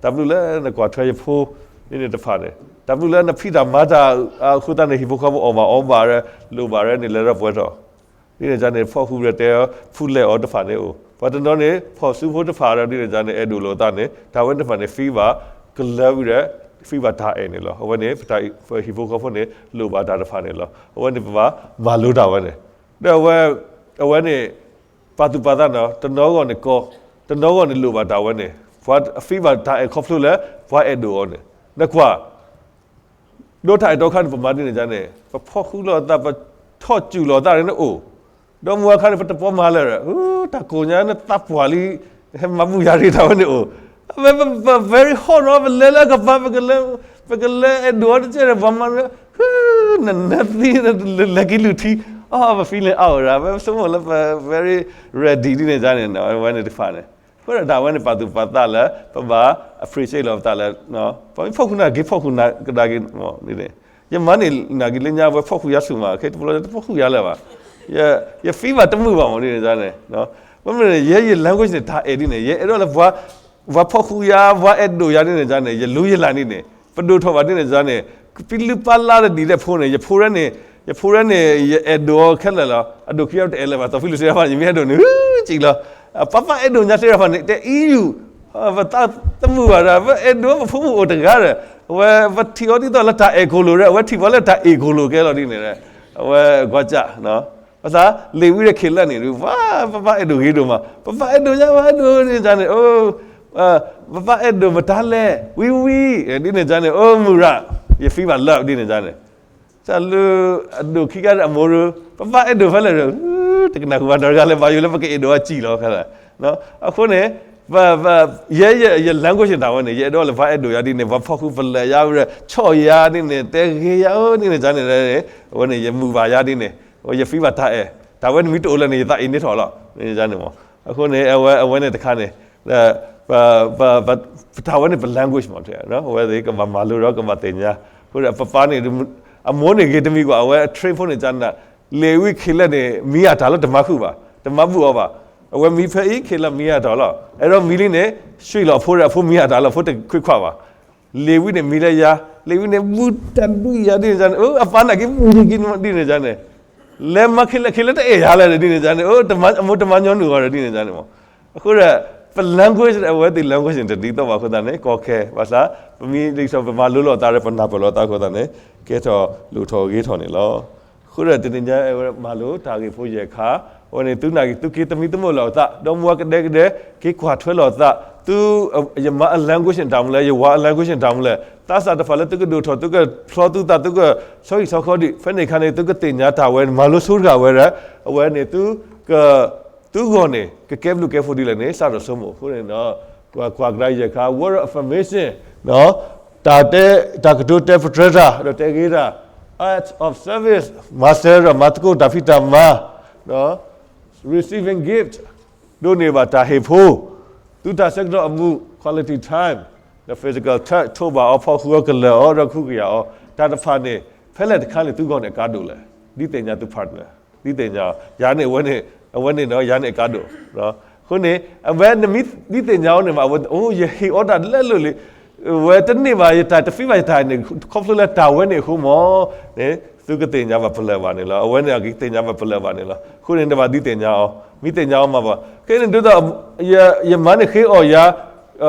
တၢ်ဘျုးလၢနကွၢ်ထွဲယဖိ ဒ်န့ၣ်တဖၣ်န့ၣ် တၢ်ဘျုးလၢနဖံးတၢ်မၤတၢ်အဃိသတးန့ၣ် ဟံၣ်ဖိဃီဖိအီၣ်ဘၣ်အီဘၣ်ရၢ လိၣ်ဘၣ်ရၢန့ၣ် လဲၤဒီးပှဲၤထီၣ် ဒ်န့ၣ်န့ၣ် ဖီၣ်ဃုာ်ဒီးတဲဖူလဲၣ်အီၤတဖၣ်န့ၣ်အိၣ်, ပှၤတနီၤန့ၣ် ဖီၣ်စုဖိတဖၣ်ဒီးဒ်န့ၣ်န့ၣ် အဲၣ်ဒိးလိာ်သးန့ၣ် တၢ်ဝဲန့ၣ်တဖၣ်န့ၣ် feel ဘၣ် ကလၢဝံၤဒီး feel ဘၣ်တၢ်အဲၣ်န့ၣ်လီၤ. အဝဲန့ၣ် ပတၢ်ဟံၣ်ဖိဃီဖိန့ၣ် လိၣ်ဘၣ်တၢ်တဖၣ်န့ၣ်လီၤ. အဝဲန့ၣ်ပဘၣ်မၤလိတၢ်ဝဲန့ၣ် ဒီးအဝဲ အဝဲန့ၣ် ပာ်သူၣ်ပာ်သးနီၤ တနီၤဂီၢ်န့ၣ်ကီ တနီၤဂီၢ်န့ၣ်လိၣ်ဘၣ်တၢ်ဝဲန့ၣ် ပှၤ feel ဘၣ်တၢ်အဲၣ်ခီဖျိလၢ ပှၤအဲၣ်ဒိးအီၤန့ၣ် နကွၢ် ဒိးတၢ်အဲၣ်တီခါန့ၣ် ပမၤဒ်န့ၣ်န့ၣ် ပဖီၣ်ဃုာ်လိာ်သး ပထီၣ်စူၢ်လိာ်သးန့ၣ်အိၣ်, ဒီးမုၢ်အခါန့ၣ် ပတပီမၤလၢာ်ဒီး တၢ်ကိၢ်ညါနသးပှၢ်လံ ဟဲမၤဘူၣ်ယၤရ့ၣ်တၢ်ဝဲန့ၣ်အိၣ်, အဝဲပ very hot နီၤ ပလဲၤလၢကပၤ ပကလဲၤအဲၣ်ဒိးအီၤတကဲဒီး ပှၤမၤ နနၢသံ လဲၤက့ၤလုၢ်ထံ အ ပ feeling out ဒီး အဝဲဆိကမိၣ်လၢပ very ready ဒ်န့ၣ်န့ၣ် အဝဲန့ၣ်တဖၣ်န့ၣ် အဃိဒီးတၢ်ဝဲန့ၣ်ပာ်သူၣ်ပာ်သးလၢ ပဘၣ် appreciate လိာ်ပသးလၢ ပမ့ၢ်ဖီၣ်ဃုာ်နာ်က့ၤ ဖီၣ်ဃုာ်နာ်ကဒါက့ၤ ယမၤန့ၣ်နာ်က့ၤလၢညါ အဝဲဖီၣ်ဃုာ်ယါဆူၣ်မး ခဲတဘျီတဖီၣ်ဃုာ်ယါလၢၤဘၣ်, ယ feel ဘၣ်တမုာ်ဘၣ်မ့ၢ်ဒ်န့ၣ်န့ၣ်, မ့မ့ၢ်န့ၣ် ယဲယ language န့ၣ် တၢ်အဲၣ်ဒ်န့ၣ် ယအဲၣ်ဒိးလၢပှၤ ပှၤဖီၣ်ဃုာ်ယါ ပှၤအဲၣ်ဒိးယါဒ်န့ၣ်န့ၣ် ယလူယလၢ်န့ၣ်န့ၣ် ပဒိၣ်ထီၣ်ဘၣ်ဒ်န့ၣ်န့ၣ် ပလုၢ်ပာ်လၢ်တဒံးဒဲးဖိန့ၣ် ယဖိရဲန့ၣ် ယဖိရဲန့ၣ် ယအဲၣ်ဒိးအီၤခဲလၢာ်လီၤ. အဒိၣ်ခံဂၤတအဲၣ်လၢၤဘၣ် သီဖံလူၤစ့တဖၣ်န့ၣ် ယမ့ၢ်အဲၣ်ဒိးန့ၣ် ဟုကံလီၤ. ပပၢ်အဲၣ်ဒိးညါသ့ၣ်တဖၣ်န့ၣ် တဲအံၤယူၢ် ပသးတမုာ်ဘၣ်ဒီး ပအဲၣ်ဒိးပဖိမုၣ်အိၣ်တဂၤဒီး အဝဲပထံၣ်အီၤဒ်သိးလၢတၢ်အဲၣ် ကိၣ်လိၤ ဒီး အဝဲထံၣ်ပှၤလၢတၢ်အ့ၣ် ကိၣ်လိၤ ကဲလီၤဒ်န့ၣ်ဒီး အဝဲကွၢ်စၢ် ပသးလ့ၤဝံဒီး Caleb န့ၣ် ပပၢ်အဲၣ်ဒိးဂ့ၤဒိၣ်မး ပပၢ်အဲၣ်ဒိးညါ ပအဲၣ်ဒိးဒ်န့ၣ်န့ၣ် ပပၢ်အဲၣ်ဒိးမတၤလဲၣ် ဝံဝံ ဒ်န့ၣ်န့ၣ် အိၣ်မုၢ်ရၣ် ယ feel ဘၣ်လၢဒ်န့ၣ်န့ၣ် တၢ်လၢအဒိၣ်ခံဂၤဒီးအမိၢ်ဒီး ပပၢ်အဲၣ်ဒိးဖဲလဲၣ်ဒီး တကနၣ်ဃုာ်ဘၣ်တဂၤလၢၤဘၣ် ယိၤလၢပကအဲၣ်ဒိးအစံာ်လီၤခဲလၢာ်. အဃိန့ၣ် ယဲယ language န့ၣ် တၢ်ဝဲန့ၣ် ယအဲၣ်ဒိးလၢပှၤအဲၣ်ဒိးယၤဒ်န့ၣ် ပှၤဖီၣ်ဃုာ်ပလၢၢ်ယၤဝံၤဒီး ဆီၣ်ယၤဒ်န့ၣ် တဲဂ့ၤယၤဧၢ ဒ်န့ၣ်န့ၣ် အဝဲန့ၣ် ယမုာ်ဘၣ်ယၤဒ်န့ၣ် ယ feel ဘၣ်တၢ်အဲၣ် တၢ်ဝဲန့ၣ်မ့ၢ်တအိၣ်လၢၤန့ၣ် ယသးအ့န့ၢ်ထီၣ်လီၤ ဒ်န့ၣ်န့ၣ်မး. အဃိန့ၣ် အဝဲ အဝဲန့ၣ်တခါန့ၣ် တၢ်ဝဲန့ၣ် ပ language မး အဝဲသ့ၣ်ကဘၣ်မၤလိဒီးကဘၣ်သ့ၣ်ညါ. အဃိဒီးပပၢ်န့ၣ် အမိၢ်န့ၣ်ဂ့ၤတမံၤကွၢ် အဝဲ train ဖိန့ၣ် ကနၣ် လ့ၤဝံ Caleb န့ၣ် မံအတၢ်လၢတမၤဃုာ်ဘၣ် တမၤဘူၣ်အီၤဘၣ်. အဝဲမံဖဲအံၤ Caleb မံအတၢ်လီၤ. အဲၣ်ဒိးမံလံန့ၣ် ဆှံလီၤအဖိဒီး အဖိမံအတၢ်လီၤ အဖိတခွ့ခွါဘၣ်. လ့ၤဝံန့ၣ်မံလၢယၤ လ့ၤဝံန့ၣ် ဘူၣ်တၢ်ဒုးယၤဒ်န့ၣ်န့ၣ် အပၢ်နာ်က့ၤ မံက့ၤဒ်န့ၣ်န့ၣ် လဲၤမၤခဲလၢာ်ခဲလၢာ်တအဲၣ်ယၤလၢၤဒ်န့ၣ်န့ၣ် အမိၢ်တမၤညီနုၢ်အီၤဒီးဒ်န့ၣ်န့ၣ်မး. အဃိဒီး ပ language အဝဲသ့ၣ် language န့ၣ် တဒ်သိးဘၣ်အဃိသတးန့ၣ် ကီခဲ ဘၣ်ဆၣ် ပမ့ၢ်ဒ်သိးပမၤလိလိာ်သးဒီးပနၢ်ပၢၢ်လိာ်သးအဃိသတးန့ၣ် ကဲထီၣ်လိၣ်ထီၣ်ဂ့ၤထီၣ်န့ၣ်လီၤ. အဃိဒီးတနံၤညါအဝဲမၤလိတၢ်ဂ့ၢ်ဖိယဲၢ်ခါ အဝဲန့ၣ် သုနာ်က့ၤ သုက့ၤသမံသမိးလီၤအသး ဒီမါဝၤကဒဲကဒဲ က့ၤကွၢ်ထွဲလီၤအသး သု ယမါအ language န့ၣ်တၢ်မနုၤလဲၣ် ယဝၤအ language န့ၣ်တၢ်မနုၤလဲၣ် သးစၢ်တဖၣ်လၢသုကဒိၣ်ထီၣ် သုကဖျီသုသး သုကဆီဟံၣ်ဆီဃီဒံး ဖဲန့ၣ်အခါန့ၣ် သုကသ့ၣ်ညါတၢ်ဝဲ မၤလိဆိတဂၤဝဲဒီး အဝဲန့ၣ်သုက သုဂီၢ်န့ၣ် ကကဲဘျုးကဲဖှိၣ်ဒ်လဲၣ်န့ၣ် စးထီၣ်ဆိကမိၣ်အဃိန့ၣ်ဒီး ကွၢ်ကွၢ်ကဒါယဲၢ်ခါ word of affirmation တၢ်တဲ တၢ်ကတိၤတဲပတြၢၤတၢ် ဒီးတဲဂ့ၤတၢ် act of service မၤစၢၤဒီးမၤသကိးတၢ်ဖံးတၢ်မၤ receiving gift ဒိးန့ၢ်ဘၣ်တၢ်ဟ့ၣ်ဖိ သုတၢ်ဆၢကတီၢ်အမူး quality time ဒီး physical touch ထိးဘၣ်အီၤ ဖီၣ်ဃုာ်အီၤ ကလၢာ်အီၤ ဒီးကဟုကယာ်အီၤ တၢ်တဖၣ်န့ၣ် ဖဲလဲၣ်တခါန့ၣ် သုဂီၢ်န့ၣ်အကါဒိၣ်လဲၣ် ဒ်သ့ၣ်ညါသု partner ဒ်သ့ၣ်ညါ ယၤန့ၣ် အဝဲန့ၣ် အဝဲန့ၣ်ဒီး ယၤန့ၣ်အကါဒိၣ် အဃိန့ၣ် အဝဲနမ့ၢ်ဒ်သ့ၣ်ညါအီၤန့ၣ်မး အဝဲ အိ ယဟ့ၣ်အီၤတၢ်လၢလိၣ်လံ ဝဲတန့ၢ်ဘၣ်ယတၢ် တဖံးဘၣ်ယတၢ်န့ၣ် ခီဖျိလၢတၢ်ဝဲန့ၣ်အဃိမး န့ၣ် သုကသ့ၣ်ညါဘၣ်ပလၢၢ်ဘၣ်န့ၣ်လီၤ. အဝဲန့ၣ်အကသ့ၣ်ညါဘၣ်ပလၢၢ်ဘၣ်န့ၣ်လီၤ. အဃိန့ၣ် နဘၣ်ဒ်သ့ၣ်ညါအီၤ မ့ၢ်သ့ၣ်ညါအီၤမးဘၣ် ခဲန့ၣ်ဒ်သိး ယမါန့ၣ်ဃ့အီၣ်ယၤ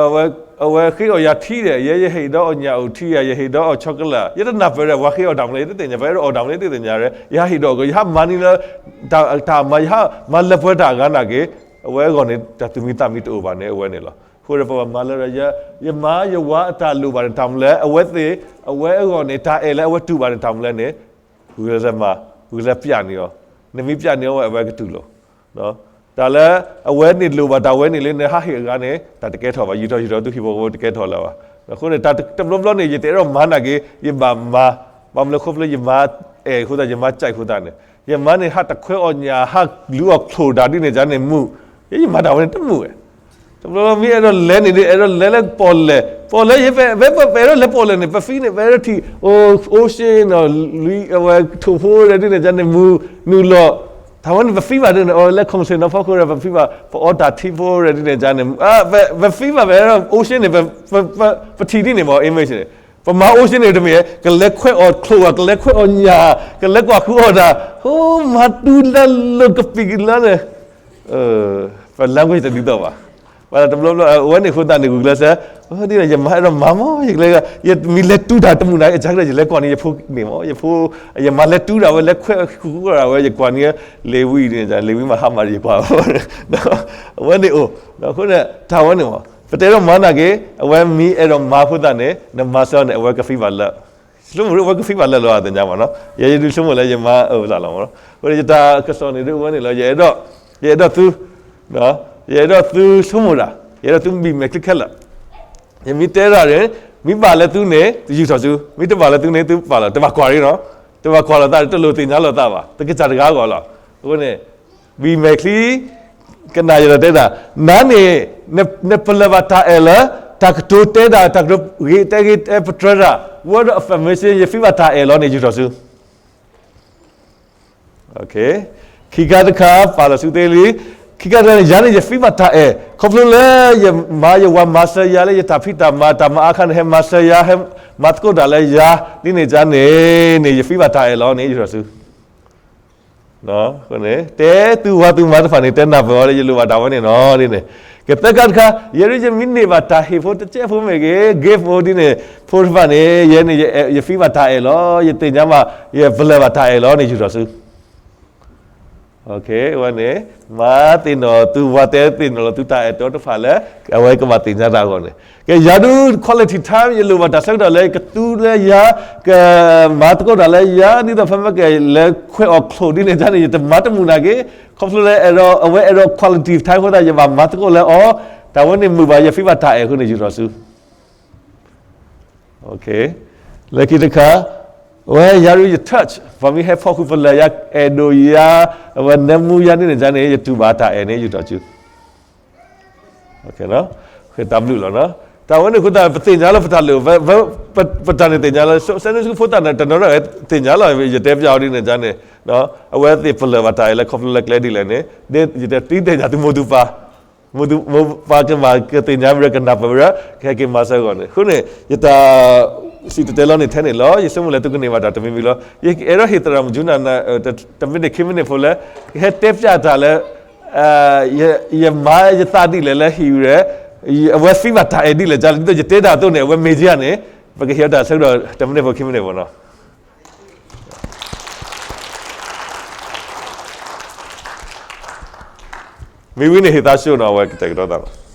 အဝဲဃ့အီၣ်ယၤထံဒီး ယဲယဟ့ၣ်ဒီးအီၤညၣ်အိၣ်ထံယၤ ယဟ့ၣ်ဒီးအီၤ chocolate ယတနၢ်ပၢၢ်ဒီး ပှၤဃ့အီၣ်တၢ်မနုၤလဲၣ် ယတသ့ၣ်ညါ ပှၤအဲၣ်ဒိးအီၣ်တၢ်မနုၤလဲၣ် ယတသ့ၣ်ညါဒီး ယဟးဟ့ၣ်ဒီးအီၤ ယဟးမၤန့ၢ်လၢ တၢ်မၤ ယဟးမၤလၢပှဲၤတၢ်အဂၤနာ်က့ အဝဲအဂီၢ်န့ၣ် တၢ်သူၣ်မံသးမံတအိၣ်ဘၣ်န့ၣ် အဝဲန့ၣ်လီၤ. အဃိ အဃိဒီးပဘၣ်မၤလၢ ယမါယဝၤအတၢ်လိၣ်ဘၣ်န့ၣ်တၢ်မနုၤလဲၣ်, အဝဲသ့ၣ် အဝဲအဂီၢ်န့ၣ် တၢ်အဲၣ်လၢအဝဲတူၢ်ဘၣ်န့ၣ်တၢ်မနုၤလဲၣ်န့ၣ် ဂုာ်ကျဲးစၢးမၤ, ဂုာ်ကျဲးစၢးပျးန့ၢ်အီၤ, နမ့ၢ်ပျးန့ၢ်အီၤဝဲ အဝဲကတူၢ်လိာ် တၢ်လၢအဝဲန့ၣ်လိၣ်ဘၣ်တၢ်ဝဲန့ၣ်လၢနဟးဟ့ၣ်အဂၤန့ၣ် တၢ်တကဲထီၣ်ဘၣ်, ယူာ်ထီၣ်ယူာ်ထီၣ်သုဟံၣ်ဖိဃီဖိတကဲထီၣ်လၢၤဘၣ်. အဃိန့ၣ် တၢ်တဘျီဘျီန့ၣ် ယတအဲၣ်ဒိးမၤနာ်က့ၤ ယဘၣ်မၤ, ဘၣ်မနုၤလဲၣ်ခီဖျိယမါအဲၣ်အဃိသတး ယမါကၠဲးအဃိသတးန့ၣ် ယမါန့ၣ် ဟးတခွဲအီၣ်ညၣ် ဟးလူၤအီၣ်ချိၣ်တၢ်ဒ်န့ၣ်ကန့ၣ်မူ, ယဲယမၤတၢ်ဝဲန့ၣ်တမူဝဲ တဘျီဘျီမ့ၢ်အဲၣ်ဒိးလဲၤန့ၣ်ဒီး အဲၣ်ဒိးလဲၤလၢပီၣ်လဲၣ်, ပီၣ်လဲၣ်ယဲ ပ ပ ပအဲၣ်ဒိးလဲၤပီၣ်လဲၣ်န့ၣ် ပ feel န့ၣ် ပအဲၣ်ဒိးထံၣ် အိၣ် ocean နီၤ လွံၢ် အဝဲထိၣ်ဖိဒီးဒ်န့ၣ်ကန့ၣ်မူ နုာ်လီၤ, တၢ်ဝဲန့ၣ်ပ feel ဘၣ်ဒ်န့ၣ် အဝဲလဲၤ concert နီၤဖီခိၣ်ဒီး ပ feel ဘၣ် ပအီတၢ်ထံဖိဒီးဒ်န့ၣ်ကန့ၣ် ပ feel ဘၣ် ပအဲၣ်ဒိး ocean န့ၣ် ပ ပထံၣ်ဒ်န့ၣ်မ့ၢ် image န့ၣ်, ပမၤ ocean န့ၣ်တမ့ၢ် ကလဲၤခွဲးအီၣ်ချိၣ် ကလဲၤခွဲးအီၣ်ညၣ် ကလဲၤကွၢ်ဃုအီၣ်တၢ် ဟိ မၤတူၢ်လၢလိာ်ကပံာ်ကလါန့ၣ် ပ language တဒ်သိးဘၣ်. ဘၣ်တဘျီဘျီ အဝဲန့ၣ်အဃိသတးန့ၣ် ဂုာ်ကျဲးစၢး ဒ်န့ၣ် ယမါအဲၣ်ဒိးမၤမး ယကလဲၤ ယမ့ၢ်လဲၤတူၢ်တၢ်တမုာ်နာ်က့ အကဒီး ယလဲၤကွၢ်န့ၢ်ယဖိန့ၣ်မး ယဖိ ယမါလဲၤတူၢ်တၢ်ဝဲ လဲၤခွဲးဃုာ်တၢ်ဝဲ ယကွၢ်န့ၢ် လ့ၤဝံၤန့ၣ် လ့ၤဝံၤမးဟါမၢ်ဒီးယကွၢ် အဝဲန့ၣ်အိၣ် အဃိန့ၣ် တၢ်ဝဲန့ၣ်မး ပတအဲၣ်ဒိးမၤနာ်က့ အဝဲမ့ၢ်အဲၣ်ဒိးမၤအဃိသတးန့ၣ် နမၤစၢၤန့ၣ် အဝဲက feel ဘၣ်လၢ ဆိကမိၣ်ဒ်အဝဲက feel ဘၣ်လၢလီၤ အသ့ၣ်ညါဘၣ်နီၤ ယဲယဒုးဆိကမိၣ်လၢယမါအၢလၢ်လီၤမးနီၤ အဃိန့ၣ် ယတၢ်ကစီၣ်န့ၣ်ဒ်အဝဲန့ၣ်လီၤ ယအဲၣ်ဒိး ယအဲၣ်ဒိးသု ယအဲၣ်ဒိးသုဆိကမိၣ်တၢ် ယအဲၣ်ဒိးသု be မဲာ်ချံခဲလၢာ် ယမ့ၢ်တဲတၢ်န့ၣ် မ့ၢ်ဘၣ်လၢသုန့ၣ် တယူာ်ထီၣ်သု မ့ၢ်တဘၣ်လၢသုန့ၣ် သုပာ်လီၤ တဘၣ်ကွၢ်ရံနီၤ တဘၣ်ကွၢ်လိာ်သး တလိၣ်သ့ၣ်ညါလိာ်သးဘၣ် သုကစၢ်တဂၤအဂီၢ်လီၤ အဃိန့ၣ် ဝံၤမဲာ်ချံ ကနၣ်ယဲၢ်ဒီးတဲတၢ် နၤန့ၣ် နပလၢၢ်ဘၣ်တၢ်အဲၣ်လၢ တၢ်ကတိၤတဲတၢ် တၢ်ကတိၤဂ့ၤတဲဂ့ၤတဲပတြၢၤတၢ် word of affirmation ယ feel ဘၣ်တၢ်အဲၣ်လီၤန့ၣ် ယူာ်ထီၣ်သု ခံခါတခါ ပာ်လီၤစုသ့လံ ခံခါတခါန့ၣ် ယၤန့ၣ် ယ feel ဘၣ်တၢ်အဲၣ် ခီဖျိလၢ ယမါယဝၤမၤစၢၤယၤလၢယတၢ်ဖံးတၢ်မၤ တၢ်မၤအါခါန့ၣ် ဟဲမၤစၢၤယၤ ဟဲမၤသကိးတၢ်လၢယၤ ဒ်န့ၣ်ကန့ၣ်န့ၣ် ယ feel ဘၣ်တၢ်အဲၣ်လီၤန့ၣ် ယူာ်ထီၣ်စု တဲသုဝၤသုမါတဖၣ်န့ၣ် တဲနၢ်ပၢၢ်အီၤလၢယလိၣ်ဘၣ်တၢ်ဝဲန့ၣ်နီၤ ဒ်န့ၣ် ကသၢခါတခါ ယဲဒၣ်ယမ့ၢ်န့ၢ်ဘၣ်တၢ်ဟ့ၣ်ဖိတကဲဖိမ့ၢ်ဂ့ၤ gift ဖိဒ်န့ၣ် ဖိတဖၣ်န့ၣ် ယဲန့ၣ် ယ feel ဘၣ်တၢ်အဲၣ်လီၤ ယသ့ၣ်ညါဘၣ် ယပလၢၢ်ဘၣ်တၢ်အဲၣ်လီၤန့ၣ် ယူာ်ထီၣ်စု ဝဲန့ၣ် မၤသ့ၣ်နီၣ်သုဝၤတဲသ့ၣ်နီၣ်လီၤသုတၢ်အဲၣ်တီတဖၣ်လၢ အဝဲကဘၣ်သ့ၣ်ညါတၢ်အဂီၢ်န့ၣ် ကယၤဒုး quality time ယလိၣ်ဘၣ်တၢ်ဆၢကတီၢ်လၢကသူလၢယၤ ကမၤသကိးတၢ်လၢယၤ ဒ်သိးဖဲမ့ၢ်ကလဲၤခွဲးအီၣ်ချိၣ်ဒ်န့ၣ်ကန့ၣ် ယတမၤတမုာ်နာ်က့ ခီဖျိလၢအဲၣ်ဒိး အဝဲအဲၣ်ဒိး quality time အဃိသတး ယဘၣ်မၤသကိးလၢအီၤ တၢ်ဝဲန့ၣ်မုာ်ဘၣ်ယ feel ဘၣ်တၢ်အဲၣ်အဃိန့ၣ် ယူာ်ထီၣ်စု လၢခံတခါ အဝဲယၤဒုးယ touch ပှၤမ့ၢ်ဟဲဖီၣ်ဃုာ်ပလၢၢ်ယၤ အဲၣ်ဒိးယၤ အဝဲနၢမူယၤဒ်န့ၣ်ကန့ၣ် ယတူၢ်ဘၣ်တၢ်အဲၣ်န့ၣ် ယူာ်ထီၣ်စု တၢ်ဘျုးလီၤနီၤ တၢ်ဝဲန့ၣ်အဃိသတး ပသ့ၣ်ညါလၢပတၢ်လိၣ် ပတၢ်န့ၣ်သ့ၣ်ညါလၢ Sunday school ဖိသၣ်န့ၣ် တနီၤနီၤသ့ၣ်ညါလီၤ ယတဲပျးအီၤဒ်န့ၣ်ကန့ၣ် အဝဲသ့ၣ်ပလၢၢ်ဘၣ်တၢ်အဲၣ်လၢခီဖျိလၢကျဲဒ်လဲၣ်န့ၣ် ယတဲတံၤသ့ၣ်ညါသုမိၢ်သုပၢ် မိၢ်သုမိၢ်ပၢ်ကမၤကသ့ၣ်ညါမ့ၢ်ကနၢ်ပၢၢ်ဝဲဒၣ် ကဟဲက့ၤမၤစၢၤအဂီၢ်န့ၣ် အဃိန့ၣ် ယတၢ် စံၣ်တဲၤတဲလီၤန့ၣ်ထဲန့ၣ်လီၤ ယဆိကမိၣ်လၢသုကန့ၢ်ဘၣ်တၢ်တမံၤမံၤလီၤ ယအဲၣ်ဒိးဟ့ၣ်သရၣ်မုၣ်ကၠူနၤ တမံးနံးခံမံးနံးဖိလၢ ကဟဲတဲပျးတၢ်လၢ ယမၤယသးဒ်လဲၣ်လၢဟံၣ်ဝဲ အဝဲ feel ဘၣ်တၢ်အဲၣ်ဒ်လဲၣ် ဒ်သိးယတဲတၢ်အသိးန့ၣ် အဝဲမ့ၢ်ကန့ၣ် ပကဟ့ၣ်အီၤတၢ်ဆၢကတီၢ် တမံးနံးဖိခံမံးနံးဖိနီၤ မ့ၢ်ဝံၤန့ၣ်ဟ့ၣ်သးဆူနီၤ အဝဲကတဲာ်ကတီၤသးလီၤ